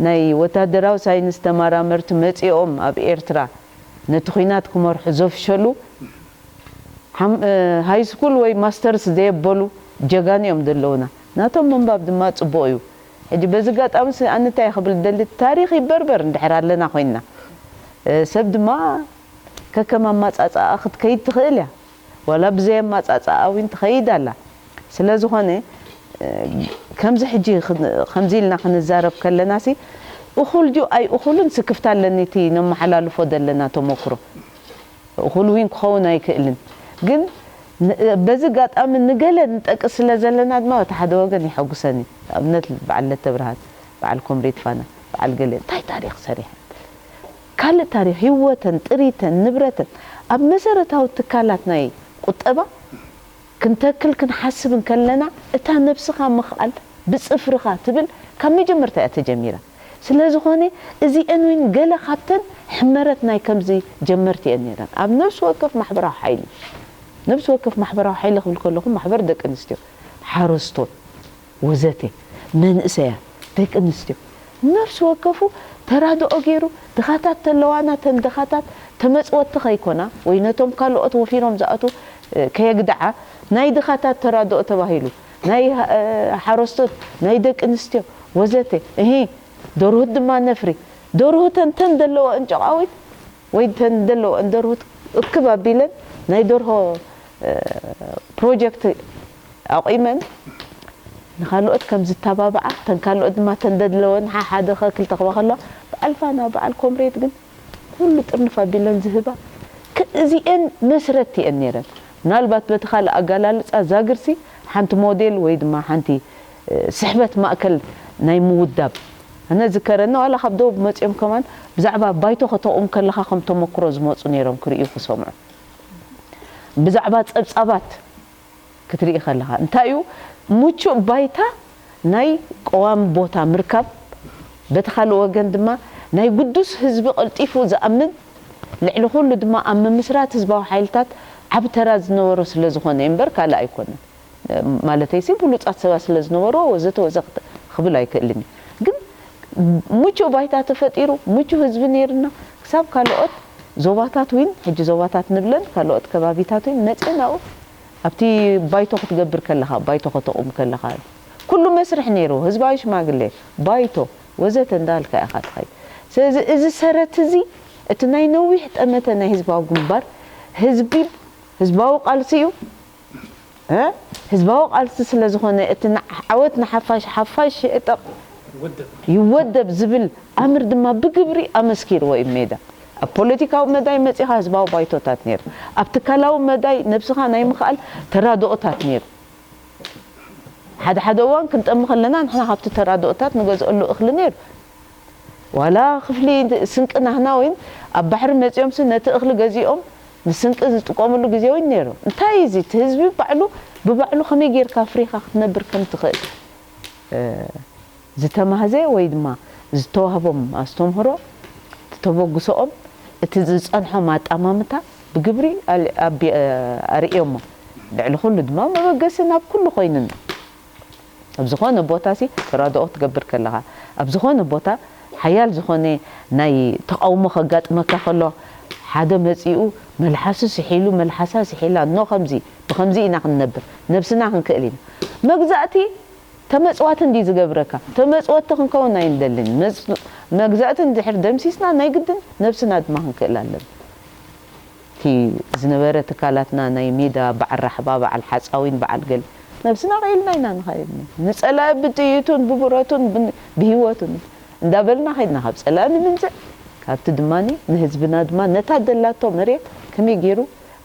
ናይ ወታደራዊ ሳይንስ ተመራመርቲ መፂኦም ኣብ ኤርትራ ነቲ ኲናት ክመርሑ ዘፍሸሉ ሃይ ስኩል ወይ ማስተርስ ዘየበሉ ጀጋኑ እዮም ዘለውና ናቶም ምንባብ ድማ ፅቡቕ እዩ ሕጂ በዚ ጋጣሚ ኣነ እንታይ ክብል ደሊ ታሪኽ ይበርበር እንድሕር ኣለና ኮይንና ሰብ ድማ ከከም ኣማፃፅኣ ክትከይድ ትኽእል እያ ዋላ ብዘይ ኣማፃፅኣ እውን ትኸይድ ኣላ ስለ ዝኾነ ከምዚ ሕጂ ከምዚ ኢልና ክንዛረብ ከለና ሲ እኹል ድዩ ኣይ እኹልን ስክፍታ ኣለኒ እቲ ነመሓላልፎ ዘለና ተመክሮ እኹል እውን ክኸውን ኣይክእልን ግን በዚ ጋጣሚ ንገለ ንጠቅስ ስለ ዘለና ድማ እቲ ሓደ ወገን የሐጉሰኒ ኣብነት በዓል ለተብርሃን በዓል ኮምሬድ ፋና በዓል ገለ እንታይ ታሪክ ሰሪሐን ካልእ ታሪክ ህወተን ጥሪተን ንብረተን ኣብ መሰረታዊ ትካላት ናይ ቁጠባ ክንተክል ክንሓስብ እንከለና እታ ነብስኻ ምኽኣል ብጽፍርኻ ትብል ካብ መጀመርታ እያ ተጀሚራ። ስለዝኾነ እዚኤን እውን ገለ ካብተን ሕመረት ናይ ከምዚ ጀመርቲ እየን ነይረን። ኣብ ነብሲ ወከፍ ማሕበራዊ ሓይሊ፣ ነብሲ ወከፍ ማሕበራዊ ሓይሊ ክብል ከለኹ ማሕበር ደቂ ኣንስትዮ፣ ሓረስቶት፣ ወዘተ፣ መንእሰያት፣ ደቂ ኣንስትዮ ነፍሲ ወከፉ ተራድኦ ገይሩ ድኻታት ተለዋና ተን ድኻታት ተመፅወቲ ከይኮና ወይ ነቶም ካልኦት ወፊሮም ዝኣትዉ ከየግድዓ ናይ ድኻታት ተራድኦ ተባሂሉ ናይ ሓረስቶት ናይ ደቂ ኣንስትዮ ወዘተ እሂ ደርሁት ድማ ነፍሪ ደርሁተን ተን ዘለወ እንጨቃዊት ወይ ተን ዘለወ እንደርሁት እክብ ኣቢለን ናይ ደርሆ ፕሮጀክት ኣቑመን ንኻልኦት ከም ዝተባብዓ፣ እተን ካልኦት ድማ እተን ደድለወን ሓ-፣ ሓደ ኸ ክልተ ክባ ከለዋ፣ ብኣልፋና በዓል ኮምሬድ ግን ኩሉ ጥርንፍ ኣቢለን ዝህባ፣ ክ-፣ እዚኤን መስረቲ እየን ነይረን። ምናልባት በቲ ካልእ ኣገላልጻ ዛግርሲ ሓንቲ ሞዴል ወይ ድማ ሓንቲ፣ እ፣ ስሕበት ማእከል ናይ ምውዳብ። ኣነ ዝከረኒ ዋላ ካብ ደቡብ መጺኦም ከማን ብዛዕባ ባይቶ ከተቑም ከለኻ ከም ተመክሮ ዝመጹ ነይሮም ክርእዩ ክሰምዑ። ብዛዕባ ጸብጻባት ክትርኢ ከለኻ፣ እንታይ እዩ ምቹእ ባይታ ናይ ቀዋሚ ቦታ ምርካብ፣ በቲ ካልእ ወገን ድማ ናይ ግዱስ ህዝቢ ቀልጢፉ ዝኣምን፣ ልዕሊ ኩሉ ድማ ኣብ ምምስራት ህዝባዊ ሓይልታት ዓቢ ተራ ዝነበሮ ስለ ዝኾነ እዩ እምበር ካልእ ኣይኮነን። ማለተይሲ ብሉጻት ሰባት ስለ ዝነበርዎ ወዘተ ወዘተ ክብል ኣይክእልን እዩ። ግን ምቹእ ባይታ ተፈጢሩ፣ ምቹእ ህዝቢ ነይርና፣ ክሳብ ካልኦት ዞባታት እውን፣ ሕጂ ዞባታት ንብለን፣ ካልኦት ከባቢታት እውን መጺኤን ኣብኡ ኣብቲ ባይቶ ክትገብር ከለኻ፣ ባይቶ ከተቑም ከለኻ፣ ኩሉ መስርሕ ነይሩ፣ ህዝባዊ ሽማግሌ፣ ባይቶ፣ ወዘተ እንዳልካ ኢኻ ትኸይድ። ስለዚ እዚ ሰረት እዚ፣ እቲ ናይ ነዊሕ ጠመተ ናይ ህዝባዊ ግንባር፣ ህዝቢ፣ ህዝባዊ ቃልሲ እዩ። እ? ህዝባዊ ቃልሲ ስለ ዝኾነ፣ እቲ ን-፣ ዓወት ንሓፋሽ፣ ሓፋሽ ይዕጠቕ፣ ይወደብ ዝብል ኣምር ድማ ብግብሪ ኣመስኪርዎ እዩ ሜዳ። ኣብ ፖለቲካዊ መዳይ መጺኻ ህዝባዊ ባይቶታት ነይሩ። ኣብ ትካላዊ መዳይ ነብስኻ ናይ ምኽኣል ተራድኦታት ነይሩ። ሓደ ሓደ እዋን ክንጠሚ ከለና ንሕና ካብቲ ተራድኦታት ንገዝአሉ እኽሊ ነይሩ። ዋላ ክፍሊ ስንቂ ናህና ወይን ኣብ ባሕሪ መጺኦምሲ ነቲ እኽሊ ገዚኦም ንስንቂ ዝጥቀምሉ ግዜ እውን ነይሩ። እንታይ እዩ እዚ? እቲ ህዝቢ ባዕሉ ብባዕሉ ከመይ ጌርካ ኣፍሪኻ ክትነብር ከም ትኽእል፣ እ፣ ዝተማህዘ ወይ ድማ ዝተዋህቦም ኣስተምህሮ፣ እቲ ተበግሶኦም፣ እቲ ዝጸንሖም ኣጠማምታ ብግብሪ ኣል-፣ ኣቢ-፣ ኣርእዮሞ። ልዕሊ ኩሉ ድማ መበገሲ ናብ ኩሉ ኮይኑና። ኣብ ዝኾነ ቦታሲ ተራድኦ ክትገብር ከለኻ፣ ኣብ ዝኾነ ቦታ ሓያል ዝኾነ ናይ ተቓውሞ ከጋጥመካ ከሎ፣ ሓደ መጺኡ መልሓሱ ስሒሉ፣ መልሓሳ ስሒላ፣ ኖ ከምዚ፣ ብኸምዚ ኢና ክንነብር፣ ነብስና ክንክእል ኢና። መግዛእቲ ተመጽዋቲ እንድዩ ዝገብረካ። ተመጽወቲ ክንከውን ኣይንደልን። መጽ-፣ መግዛእቲ እንድሕር ደምሲስና ናይ ግድን ነብስና ድማ ክንክእል ኣለና። እቲ ዝነበረ ትካላትና ናይ ሜዳ በዓል ራሕባ፣ በዓል ሓጻዊን፣ በዓል ገለ ነብስና ቀይልና ኢና ንኸይድ። ንጸላኢ ብጥይቱን ብብረቱን ብን-፣ ብህይወቱን እንዳበልና ከይድና ካብ ጸላኢ ንምንዝዕ፣ ካብቲ ድማ ንህዝብና ድማ ነታ ደላቶ መሬት ከመይ ገይሩ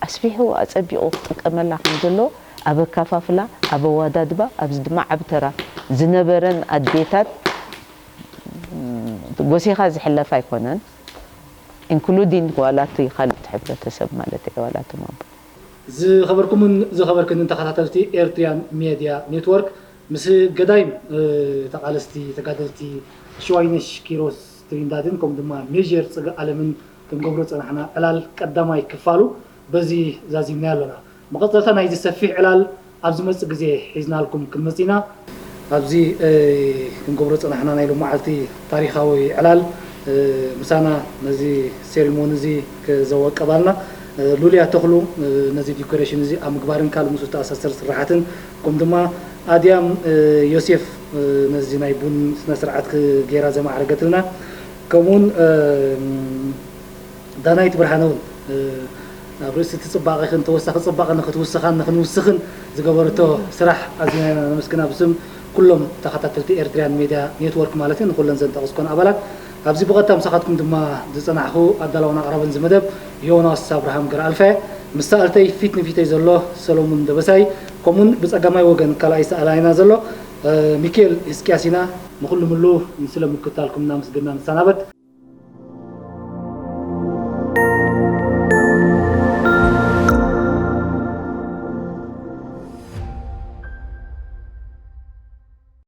ኣስፊሑ ኣጸቢቑ ክጥቀመላ ከም ዘለዎ ኣብ ኣከፋፍላ፣ ኣብ ኣወዳድባ፣ ኣብዚ ድማ ዓቢ ተራ ዝነበረን ኣዴታት፣ ም፣ ጎሲኻ ዝሕለፍ ኣይኮነን። ኢንክሉዲንግ ዋላ እቲ ካልእ ሕብረተሰብ ማለት እዩ፣ ዋላ እቶም ኣቦ። ዝኸበርኩምን ዝኸበርክንን ተኸታተልቲ ኤርትሪያን ሜድያ ኔትወርክ፣ ምስ ገዳይም፣ እ፣ ተቓለስቲ ተጋደልቲ ሽዋይነሽ ኪሮስ ትሪንዳድን ከምኡ ድማ ሜጀር ጽገ ኣለምን ክንገብሮ ጸናሕና ዕላል ቀዳማይ ክፋሉ በዚ ዛዚምና ኣለና። መቐጸልታ ናይዚ ሰፊሕ ዕላል ኣብ ዝመጽእ ግዜ ሒዝናልኩም ክንመጽእ ኢና። ኣብዚ፣ እ፣ ክንገብሮ ጸናሕና ናይ ሎማዓልቲ ታሪኻዊ ዕላል፣ እ፣ ምሳና ነዚ ሴሪሞኒ እዚ ክዘወቀባልና፣ እ፣ ሉልያ ተኽሉ፣ እ፣ ነዚ ዲኮሬሽን እዚ ኣብ ምግባርን ካልእ ምስኡ ዝተኣሳሰር ስራሓትን፣ ከምኡ ድማ ኣድያም፣ እ፣ ዮሴፍ፣ እ፣ ነዚ ናይ ቡን ስነ ስርዓት ክ-፣ ገይራ ዘማዕረገትልና፣ ከምኡውን፣ እ፣ ዳናይት ብርሃነ እውን፣ እ፣ ኣብ ርእሲ እቲ ጽባቐ፣ ተወሳኺ ጽባቐ ንኽትውስኻን ንኽንውስኽን ዝገበረቶ ስራሕ ኣዚና ኢና ነመስግና። ብስም ኩሎም ተኸታተልቲ ኤርትርያን ሜድያ ኔትወርክ ማለት እዩ፣ ንኹለን ዘንጠቐስኮን ኣባላት፣ ኣብዚ ብቐጥታ ምሳኻትኩም ድማ ዝጸናሕኹ ኣዳላውን ኣቕራብን እዚ መደብ ዮናስ ኣብርሃም ገረኣልፋ፣ ምስ ሰኣልተይ ፊት ንፊተይ ዘሎ ሰሎሙን ደበሳይ፣ ከምኡውን ብጸጋማይ ወገን ካልኣይ ሰኣላይና ዘሎ፣ እ፣ ሚካኤል ህዝቅያስ ኢና። ንኹሉ ምሉ ስለ ምክታልኩም እናመስገና ንሰናበት።